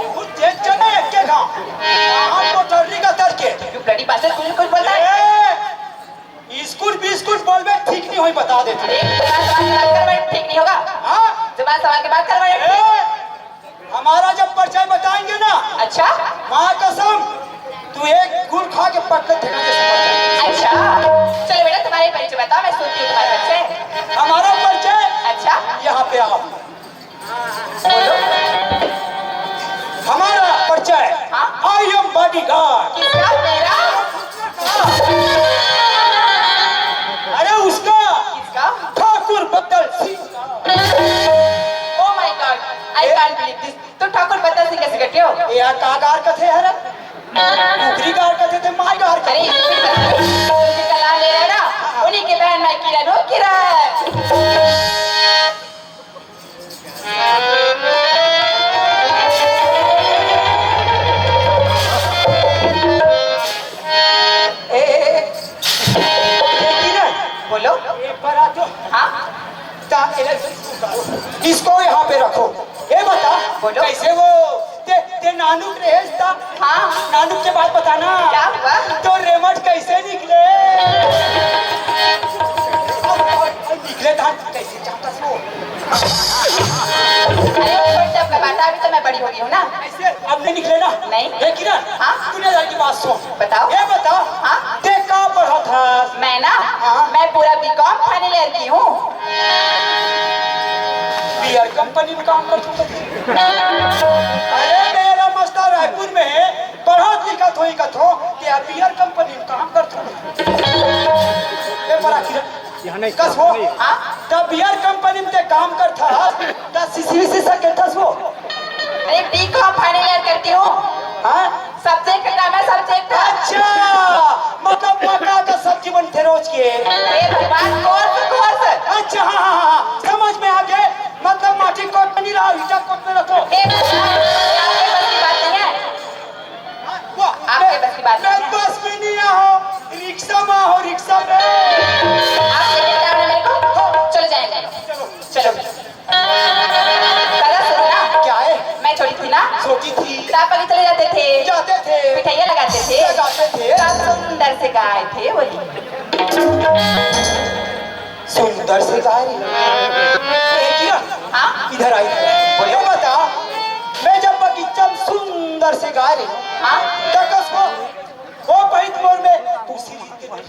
बहुत तेज चले एक के गाँव। वहाँ को टर्री का तर के। You bloody bastard, कुछ, कुछ बोलता है? ए, स्कूल बिस्कुट बोलबे ठीक नहीं होई, बता देते। एक जबान संभाल के बात कर, वरना ठीक नहीं होगा। हाँ? जबान संभाल के बात कर, वरना ठीक ए, हमारा जब परिचय बताएंगे ना, अच्छा? माँ कसम, तू एक गुल खा के पटले ठेका के समझ जाएगी। अच्छा, चलो बेटा, तुम्हारा परिचय बताओ, मैं सुनती हूँ तुम्हारा परिचय। हमारा परिचय, अच्छा? यहाँ पे आओ। बोलो। हमारा परिचय, हाँ? I am bodyguard। किसका? मेरा? अरे उसका। किसका? ठाकुर बदल सिंह का। Oh my God, I A- can't believe this। तो ठाकुर बदल सिंह कैसे करते हो? ए, आ का गार कथे हरे? कुकरी गार कथे ते माय गार कथे। अरे, ये भी पता है। उनके कला ले रहे ना, उन्हीं की बहन मैं किरण हूँ, किरण। ए, ए, ए, ए, किरण। बोलो। एक बार आ तो। हाँ? ता, ए, इसको यहाँ पे रखो। ए, बता, बोलो। कैसे वो ते, ते नानुक रहेस ता? हाँ। नानुक के बात बताना। क्या हुआ? तो रेमट कैसे निकले? निकले था कैसे? अरे, छोड़ दे, अब का बात है, अभी तो मैं बड़ी हो गई हूँ ना। ऐसे अब नहीं निकले ना? नहीं। ए किरण, हाँ? तूने यार की बात सुन। बताओ। ये बता, हाँ? ते का पढ़ा था? मैं ना, हाँ? मैं पूरा B.Com final year की हूँ। बियर कंपनी में काम करता था। अरे मेरा मस्ता रायपुर में है, पढ़त लिखत होई कथो, ते बियर कंपनी में काम करता। ये बड़ा किरण। यहाँ नहीं, कस वो? नहीं। हाँ? तब बियर कंपनी में ते काम करता, तब सीसी सीसा के थस वो? अरे, B.Com final year करती हूँ। हाँ? Subject का नाम है, subject। अच्छा, मतलब मक्का का सब्जी बनते रोज के। ए भगवान, course, course। अच्छा, हाँ, हाँ, हाँ, हाँ, समझ में आ गए। मतलब माटी कोट में नहीं रहा, ईटा कोट में रखो। ए भगवान, आपके बस की बात नहीं है। वाह, आपके बस की बात नहीं है। बस में नहीं आहो, रिक्शा में आहो, रिक्शा में। आप लेके क्या होना मेरे को? चलो जाएंगे। चलो। चलो। दादा सुनो ना। क्या है? मैं छोटी थी ना। छोटी थी। तो आप आगे चले जाते थे। जाते थे। मिठाइयाँ लगाते थे। लगाते थे। तो आप सुंदर से गाय थे, बोली। सुंदर से गाय रही। ए, किरण, हाँ? इधर आई। बोलो। बता, मैं जब बगीचा में सुंदर से गाय रही, हाँ? तो कसको, वो पहित मोर में दूसरी रीत में। ए,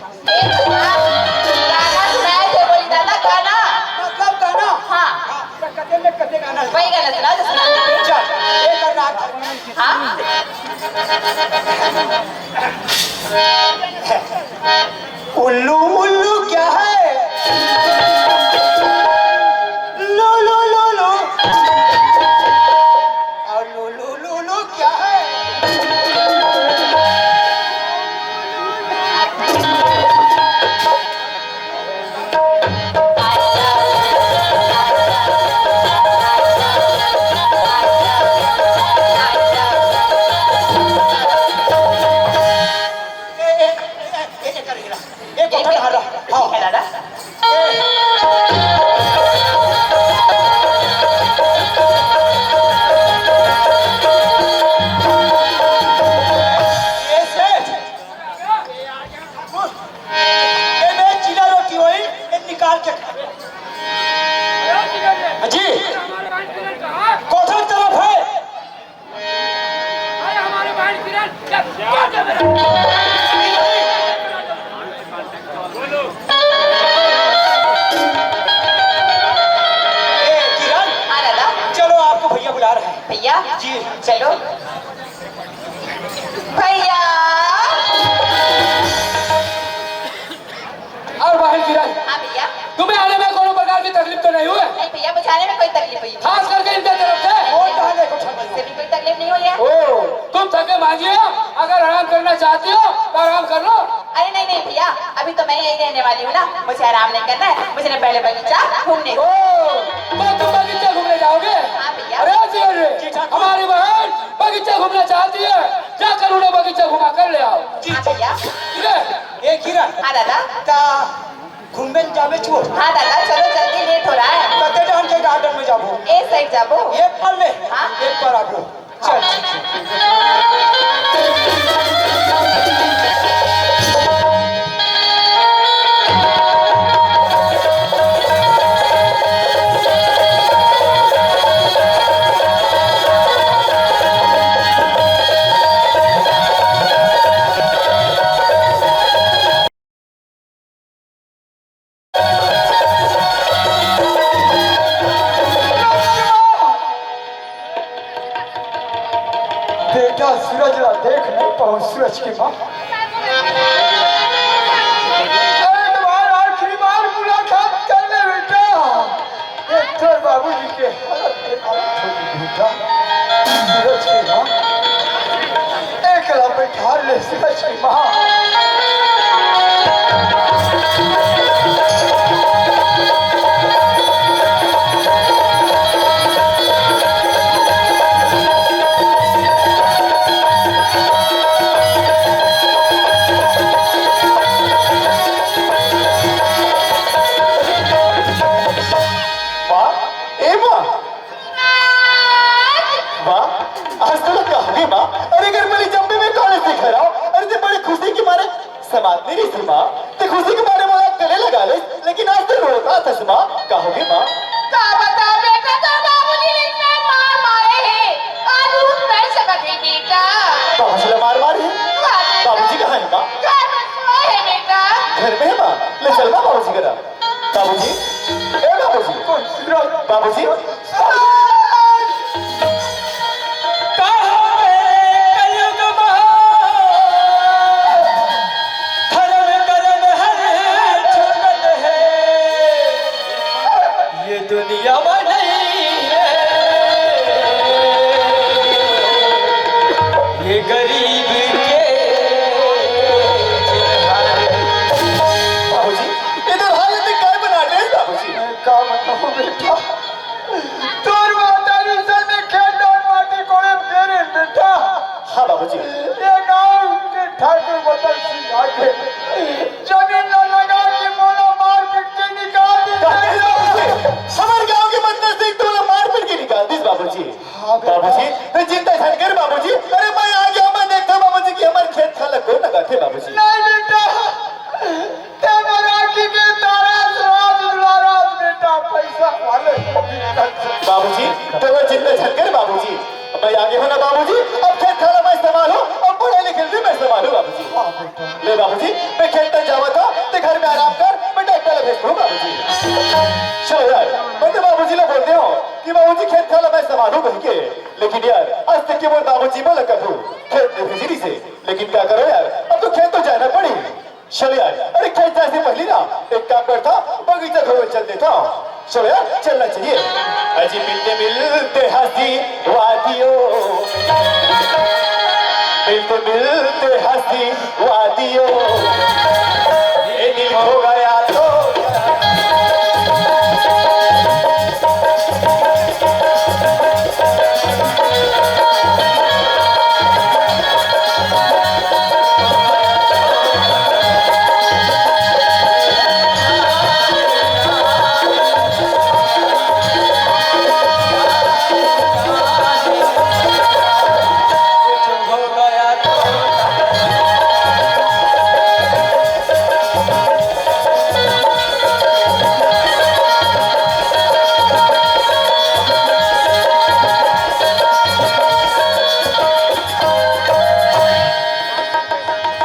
गाना सुनाए थे, बोली दादा, गाना। मतलब गाना? हाँ। हाँ, तो कते में कते गाना है। वही गाना सुना, जो सुना दीजिए। चल, एक और राग। हाँ? उल्लू उल्लू क्या है? लो लो लो लो। और लो लो लो लो क्या है? ए, ए, ए, ए, ए, ए, कर, ए, ए, ठीक है दादा। ए, सेठ। ए, मैं चीला रोटी होई, ए, निकाल के खा। जी। कोठर तरफ है। अरे हमारे भाई किरण, जब, जब, जब। ए, किरण, हाँ दादा। चलो, आपको भैया बुला रहे हैं। भैया? जी। चलो। भैया। और बहन किरण, हाँ भैया। तुम्हें आने में कोनो प्रकार की तकलीफ तो नहीं हुई? नहीं भैया, मुझे आने में कोई तकलीफ हुई? खास करके इनके तरफ से? वो तो हमें कुछ नहीं। इससे भी कोई तकलीफ नहीं हुई है। ओ, तुम थके मांदी हो, अगर आराम करना चाहती हो तो आराम कर लो। अरे नहीं नहीं भैया, अभी तो मैं यही रहने वाली हूँ ना, मुझे आराम नहीं करना है, मुझे ना पहले बगीचा घूमने ओ, तो तुम बगीचा घूमने जाओगे? हाँ भैया। अरे जी, अरे, हमारी बहन बगीचा घूमना चाहती है, जाकर उन्हें बगीचा घुमा कर ले आओ। हाँ भैया। ठीक है। ए किरण। हाँ दादा। ता घूमने जावे छो। हाँ दादा, चलो जल्दी, लेट हो रहा है। कते जान के गार्डन में जाबो? ए साइड जाबो। एक पर ले। हाँ। एक पर आबो। चल, ठीक है। बेटा सूरज ला देख नहीं पाऊं, सूरज की माँ। अरे तुम्हारा आखिरी बार मुलाकात कर ले बेटा। ये तोर बाबूजी के हालत देखो, छोटी बेटा, सूरज की माँ, एकला बैठा ले सूरज की माँ। माँ, ए माँ, वाह, आज तो का होगे माँ? अरे घर वाली जब भी मैं कॉलेज से घर आऊँ, अरे ते बड़े खुशी के मारे समात नहीं रही माँ, ते खुशी के मारे मोला गले लगा ले, लेकिन आज तो रोता था माँ, का होगे माँ? का बता बेटा, तो बाबूजी ने इतना मार मारे है, आज उठ नहीं सकत है बेटा। बाबूजी ला मार मारे है? हाँ बेटा। बाबूजी कहाँ है माँ? घर में सोए है बेटा। घर में है माँ, ले चल माँ बाबूजी करा। बाबूजी, ए बाबूजी, बाबूजी, कलयुग महा, धर्म कर्म हर छूटत है, ये दुनिया में नहीं है, ये गरीब के बाबूजी, इधर हालत काय बना दे बाबूजी? मैं का बताऊं बेटा, तोर महतारी से मैं खेत डोर माटी कोड़े फेरे बेटा। हाँ बाबूजी। ये गांव के ठाकुर बदल सिंह आके जमीन न लगा के मोला मार पीट के निकाल दे। हमारे गांव के बदल सिंह तोला मार पीट के निकाल दिस बाबूजी। हाँ बेटा। बाबूजी, तैं चिंता झन कर बाबूजी। अरे मैं आ गया, मैं देखता बाबूजी कि हमारे खेत खाला कोन लगाथे बाबूजी। नहीं बेटा, ते मोर आँखी के तारा, राज दुलारा बेटा, पैसा वाले। बाबूजी, तोला चिंता झन कर बाबूजी। मैं आगे हूँ ना बाबूजी, अब खेत खाला मैं संभालूं, अब पढ़े लिखे भी मैं संभालूं बाबूजी। हाँ बेटा। ले बाबूजी, मैं खेत तक जावत हूँ, ते घर में आराम कर, मैं डॉक्टर ला भेजता हूँ बाबूजी। चलो यार, मैं तो बाबूजी ला बोलते हूँ कि बाबूजी खेत खाला मैं संभालूं कह के, लेकिन यार आज तक के मोर बाबूजी मोला कभू खेत नहीं भेजी से, लेकिन का करो यार, अब तो खेत तो जाना पड़ी। चल यार, अरे खेत जाए से पहले ना एक काम करता, बगीचा घूमे चल देता। चल यार, चलना चाहिए। अजी मिलते मिलते हंसी वादियों, मिलते मिलते हंसी वादियों, ये दिल खो गया तो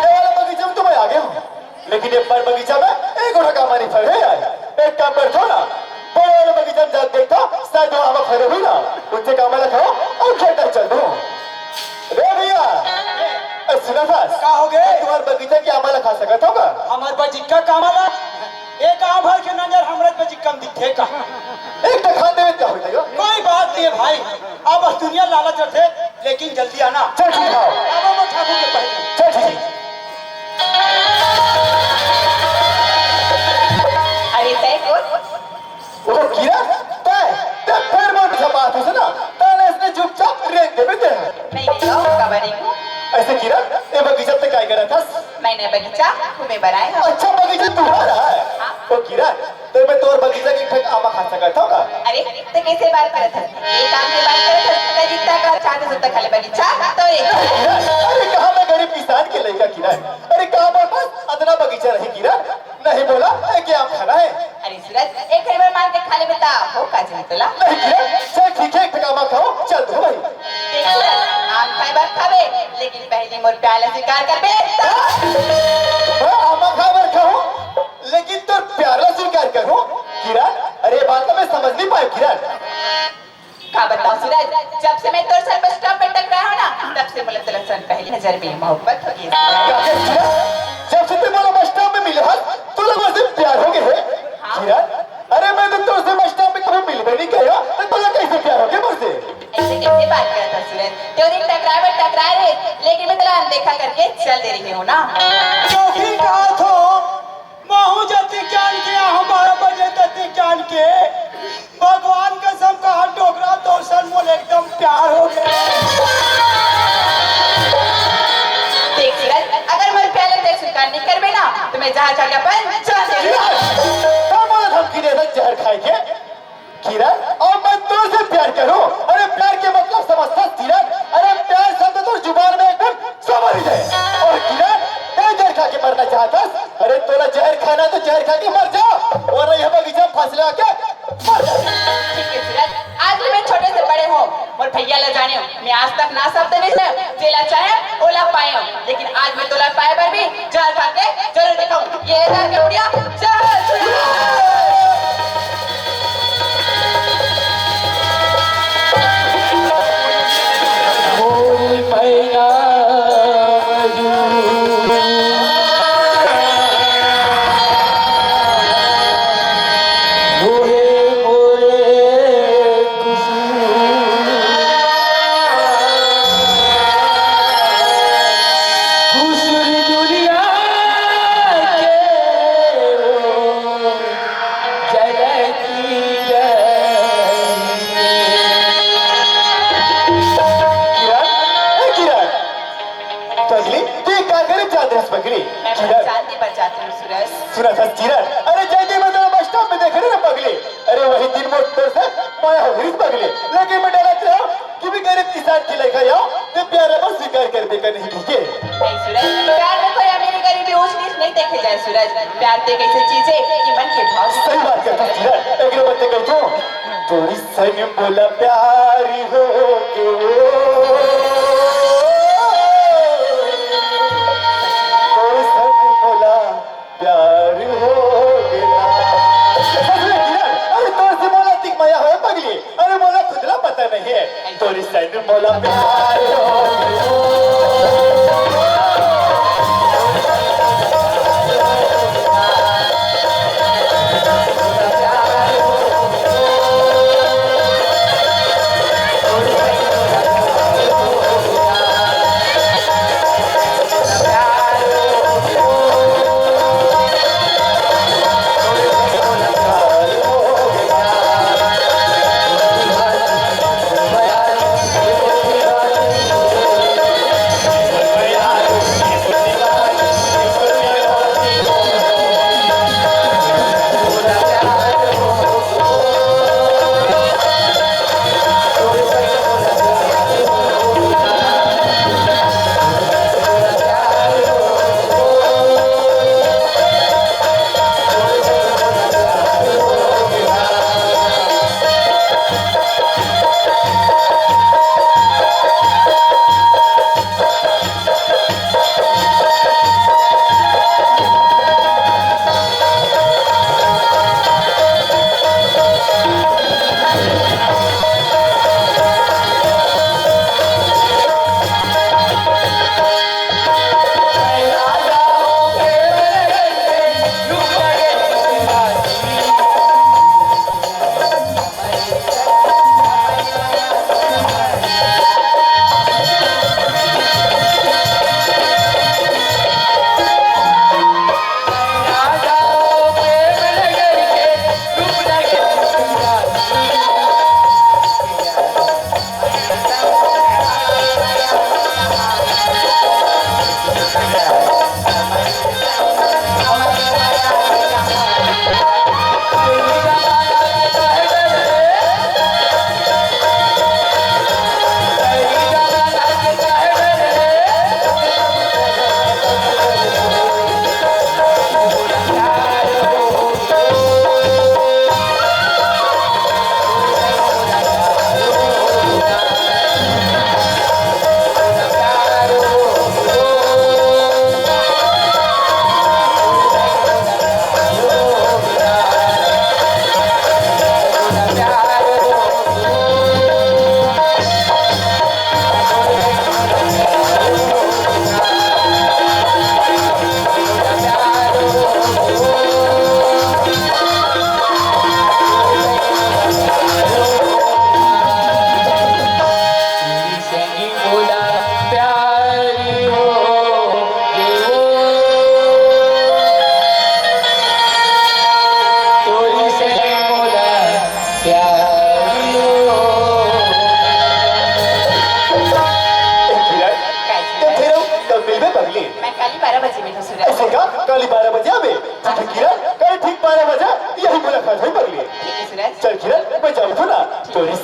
ये वाला बगीचा में तो मैं आ गया हूँ, लेकिन ये पर बगीचा में एक गोठा कामा नहीं फरे यार। एक काम करता हूँ ना, बड़े वाले बगीचा में जाके देखता हूँ, शायद वहाँ पर फरे हुई ना, उनसे कामा ला खाओ और खेत तक चल दो। रे भैया, ए, सुना था? का हो गए? तुम्हारे बगीचा के आमा ला खा सकत हो का? हमारे बगीचा का आमा ला? एक आम भर के नजर हमरा बगीचा में दिखे का? एक तो खा देवे क्या हो जाएगा? कोई बात नहीं है भाई, अब बस दुनिया लालच रखे, लेकिन जल्दी आना। चल ठीक है। अब हम ठाकुर के पहले। चल ठीक है। बगीचा तुहार है। हाँ। तो किरण, तो मैं तोर बगीचा के एक ठक आमा खा सकत हव का? अरे, तैं कइसे बात करत हस? एक आम के बात करत हस, तैं जितना का चाहत हस, उतना खा ले बगीचा, तो ये। अरे, कहाँ मैं गरीब किसान के लइका किरण? अरे, कहाँ मोर पास अतना बगीचा रही किरण? नहीं बोला, एक आम खाना है। अरे सूरज, एक ठन बर मान के खा ले बता, हो का चाही तोला? नहीं किरण, चल ठीक है, एक ठक आमा खाओ, चल दो भाई। देख सूरज, आम खाए बर खाबे, लेकिन पहली मोर प्यार ला स्वीकार करबे। मैं आमा खाए बर खाऊं, लेकिन तोर प्यार ला स्वीकार करूं? किरण, अरे बात ला मैं समझ नहीं पाए किरण। का बताओ सूरज, जब से मैं तोर साथ बस स्टॉप पे टकराए हंव ना, तब से मोला तोला सन पहली नजर में मोहब्बत हो गई। का कहे किरण? जब से तैं मोला बस स्टॉप में मिले हस, तोला मोर से प्यार हो गए है। हाँ। किरण, अरे मैं तो तोर से बस स्टॉप में कभी मिलबे नहीं करे हंव, तो तोला कैसे प्यार हो गए मोर से? ऐसे कैसे बात करत हस सूरज? तैं ओ दिन टकराए बर टकराए रहे, लेकिन मैं तोला अनदेखा करके चल दे रहे हंव ना। चौकी का थो, महू जति ज्ञान के, आहूं बारह बजे तति ज्ञान के। भगवान कसम कहा डोकरा, तोर सन मोला एकदम प्यार हो गए। देख सूरज, अगर मोर प्यार ला तैं स्वीकार नहीं करबे ना, तो मैं जहर खा के अपन जान दे दूं। तब मोला धमकी दे जहर खाए के? किरण, अब मैं तोर से प्यार करूं। अरे प्यार के मतलब समझथस किरण? अरे प्यार शब्द तोर जुबान में एक दिन समा नहीं जाए। और किरण, तैं जहर खा के मरना चाहथस? अरे तोला जहर खाना तो जहर खा के मर जा, वरना ये बगीचा में फांसी लगा के मर जा। ठीक है सूरज, आज ले मैं छोटे से बड़े हंव, मोर भैया ला जानेंव, मैं आज तक ना शब्द नहीं सुनेंव, जेला चाहेंव ओला पाएंव, लेकिन आज मैं तोला पाए बर भी जहर खा के जरूर दिखाऊं। ये जहर के बुढ़िया, जय सूरज। किरण, ए किरण, पगली, तैं का करे जात हस पगली? मैं किरण। भगवान के बचात हंव सूरज। सुनत हस किरण, अरे जल्दी मैं तोला बस स्टॉप में देखे रहेंव ना पगली। अरे वही दिन मोर तोर से माया हो गई पगली, लेकिन मैं डरत रहेंव कि मैं गरीब किसान के लइका हंव, तैं प्यार ला स्वीकार करबे का नहीं, ठीक है? नहीं सूरज, प्यार में कोई अमीरी गरीबी ऊंच नीच नहीं देखे जाए सूरज। प्यार तो एक ऐसी चीज है कि मन के भाव से। सही बात कहता सूरज, एक नंबर ते कहता हूँ। तोर संग मोला प्यार हो गयो, तोर संग मोला प्यार हो गया। सच में किरण, अरे तोर से मोला अतिक मया होय पगली, अरे मोला खुद ला पता नहीं है। तोर संग मोला प्यार हो गया।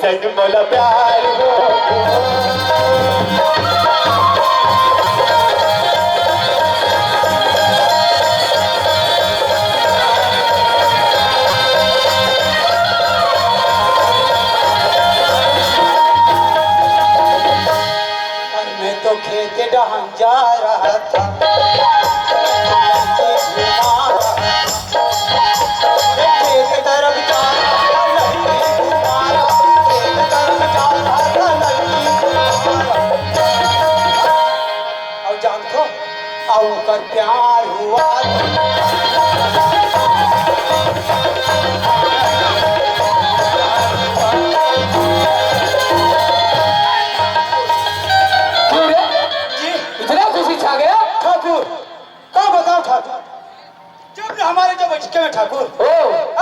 मोला प्यार हो। अरे मैं तो खेत डहन जा रहा था। खेत तरफ जा रहा था, लड़की को मारा। खेत तरफ जा रहा था, लड़की को मारा। अउ जानथो, अउ ओकर प्यार हुआ। क्यों रे? जी। इतना खुशी छा गया? ठाकुर, का बताओ ठाकुर, जब हमारे जब बैठके में ठाकुर, ओ।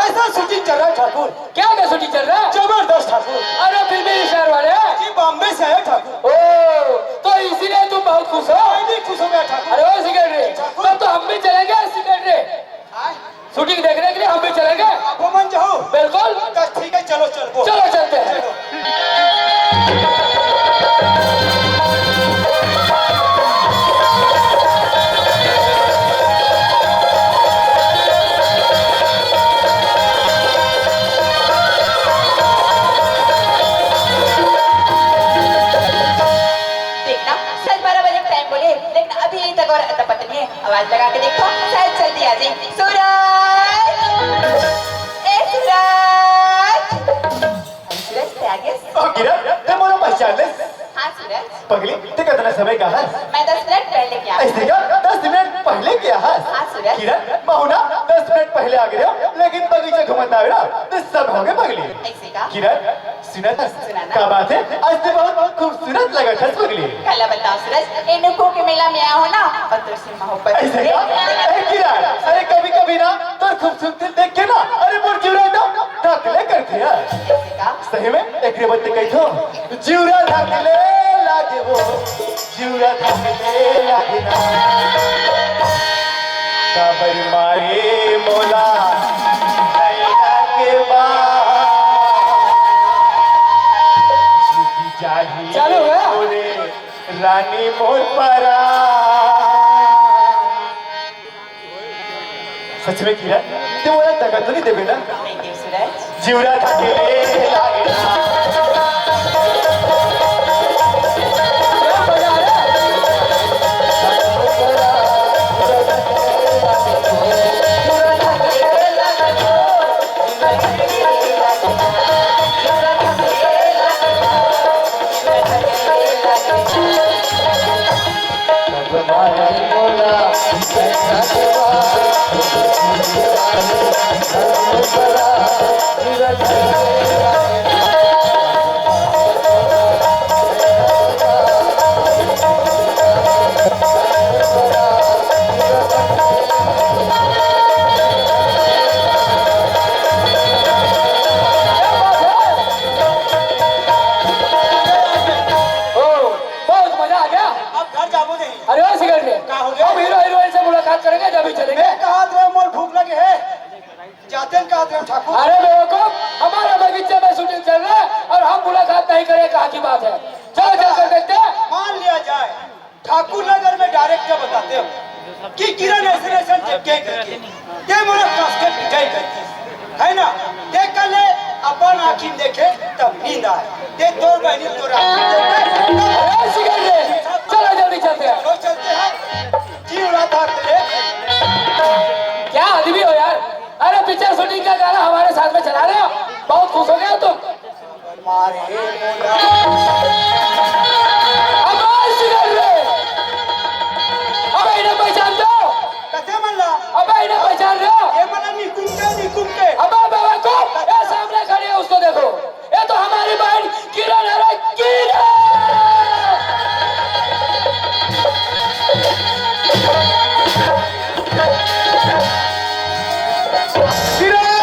ऐसा shooting चल रहा है ठाकुर। क्या का shooting चल रहा है? जबरदस्त ठाकुर। अरे फिल्मी शहर वाले? जी, बॉम्बे से आए ठाकुर। ओ, तो इसीलिए तुम बहुत खुश हो? मैं भी खुश हो गया ठाकुर। अरे ओ सिकंदर रे, ठाकुर। तब तो हम भी चलेंगे सिकंदर रे। आए? Shooting देखने के लिए हम भी चलेंगे। आप मन जाओ। बिल्कुल। तो ठीक है, चलो, चलो। चलो, चलते हैं। चलो। देखना, साढ़े बारह बजे का time बोले, लेकिन अभी तक और अता पता नहीं है। आवाज लगा के देखो, शायद जल्दी आ जाए। सूरज, ए सूरज। अरे सूरज, ते आ गेस? ओ किरण, ते मोला पहचान लेस? हाँ सूरज। पगली, ते कतना समय के हस? मैं दस मिनट पहले के आ गेस। अइसे का? दस मिनट पहले के हस? हाँ सूरज। किरण, महू ना दस मिनट पहले आ गे रेहेंव, लेकिन बगीचा घूमत आए ना, ते सब हो गे पगली। अइसे का? किरण, सुनत हस? सुना ना। का बात हे? आज ते बहुत खूबसूरत लगत हस पगली। काला बताओं सूरज, ए नुको के मेला में आए हों ना, अउ तोर से मोहब्बत। अइसे का? ए किरण, अरे कभी-कभी ना तोर खूबसूरती देख के ना, अरे मोर जिउरा एकदम धकले करथे यार। अइसे का? सही में, एकरे बर ते कहिथों, जिउरा धकले लागे वो, जिउरा धकले लागे ना। काबर मारे मोला नैना के बान। छूट जाही चालू हुआ? मोरे रानी मोर परान। सच में किरण, ते मोला दगा तो नहीं देबे ना? नहीं देव सूरज। जिउरा धकले लागे ना। ओ, बहुत मजा आ गया। अब घर जाबो नहीं। अरे ओ सिकंदर रे, का हो गया? अब हीरो हीरोइन से मुलाकात करेंगे, जब ही चलेंगे। मैं कहा तो मोर भूख लगे है, जाते हैं कहा तो ठाकुर। अरे बेवकूफ, हमारे बगीचे में shooting चल रहा है और हम मुलाकात नहीं करें, कहाँ की बात है? चलो चल कर देखते हैं। मान लिया जाए, ठाकुर नगर में director बताते हो कि किरण ऐसे ऐसे देख के करके, ते मोला कस के पिटाई करती है ना? देख कर ले, अपन आँखी में देखे तब नींद आए, ते तोर बहनी तोर आँखी में देखे तब अरे सिकंदर रे, चलो जल्दी चलते हैं। चलो चलते हैं। जिउरा धकले। क्या आदमी हो यार? अरे picture shooting का गाना हमारे साथ में चला रहे हो, बहुत खुश हो गए हो तुम। मारे मोला। अब आज सिकंदर रे। अबे इन्हें पहचानते हो? कते मन ला? अबे इन्हें पहचान रहे हो? ये मन ला निकुम के, निकुम के। अबे बेवकूफ, ये सामने खड़ी है, उसको देखो। ये तो हमारी बहन किरण है रे, किरण। किरण।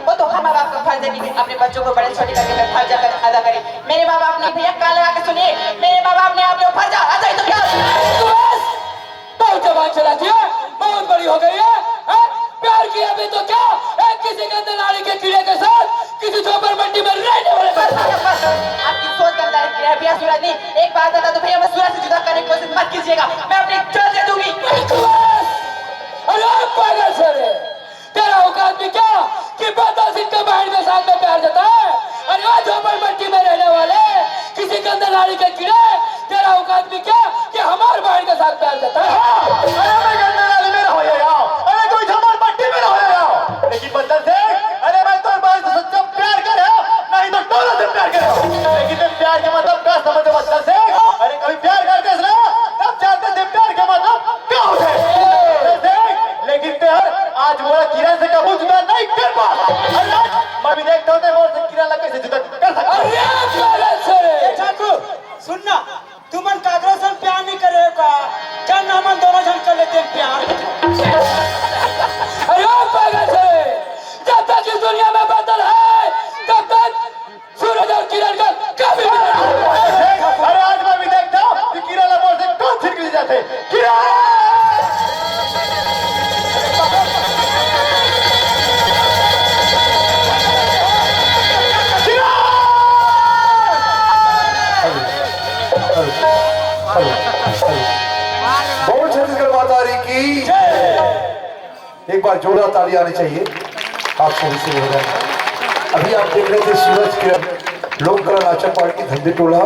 वो तो हर माँ बाप का फर्ज है कि अपने बच्चों को बड़े छोटे करके अपना फर्ज अदा करे। मेरे माँ बाप ने, भैया, कान लगा के सुनिए, मेरे माँ बाप ने आप लोग फर्ज अदा ही तो किया। बस, बहुत जबान चलाती है, बहुत बड़ी हो गई है, हैं? प्यार किया भी तो क्या, एक किसी गंदे नाली के कीड़े के साथ किसी झोपड़पट्टी में रहने वाले के साथ। बस, बस, बस। आपकी सोच गंदा है, भैया सूरज नहीं। एक बात बता दो भैया, मैं सूरज से जुदा करने की कोशिश मत कीजिएगा, मैं अपनी जान दे दूंगी। बकवास! अरे पागल सर, तेरा औकात भी क्या कि बादल सिंह के बहन के साथ में प्यार जताए? अरे ओ झोपड़पट्टी में रहने वाले किसी गंदे नाली के कीड़े, तेरा औकात भी क्या कि हमारे बहन के साथ प्यार जताए? अरे मैं गंदे नाली में रहो या, अरे कोई झोपड़पट्टी में रहो या, लेकिन बादल सिंह, अरे मैं तो बहन से सच्चा प्यार करे, नहीं तो टोला से प्यार करे। लेकिन ते प्यार के मतलब का समझे बादल सिंह? अरे कभी प्यार करते ना, तब जानते थे प्यार के मतलब का होथे। बादल सिंह, लेकिन ते हर आज मोला किरण से कबू जुदा नहीं कर पा। अरे आज मैं भी देखता हूँ ते मोर से किरण ला कैसे जुदा कर सकता है। अरे बादल सिंह! ए ठाकुर, सुन ना, तुमन काकरो से प्यार नहीं करे का? चल ना, हमन दोनों झन कर लेते हैं प्यार। अरे ओ पागल सर, जब तक इस दुनिया में बादल है, तब तक सूरज और किरण का कभी भी नहीं। अरे आज मैं भी देखता हूँ कि किरण ला मोर से कौन छिड़क ली जाते। किरण! किरण! बोल छत्तीसगढ़ माता री की। एक बार जोरदार ताली आनी चाहिए आप सभी से। अभी आप देख रहे थे सूरज किरण, लोक कला नाचक पार्टी धंधे टोला।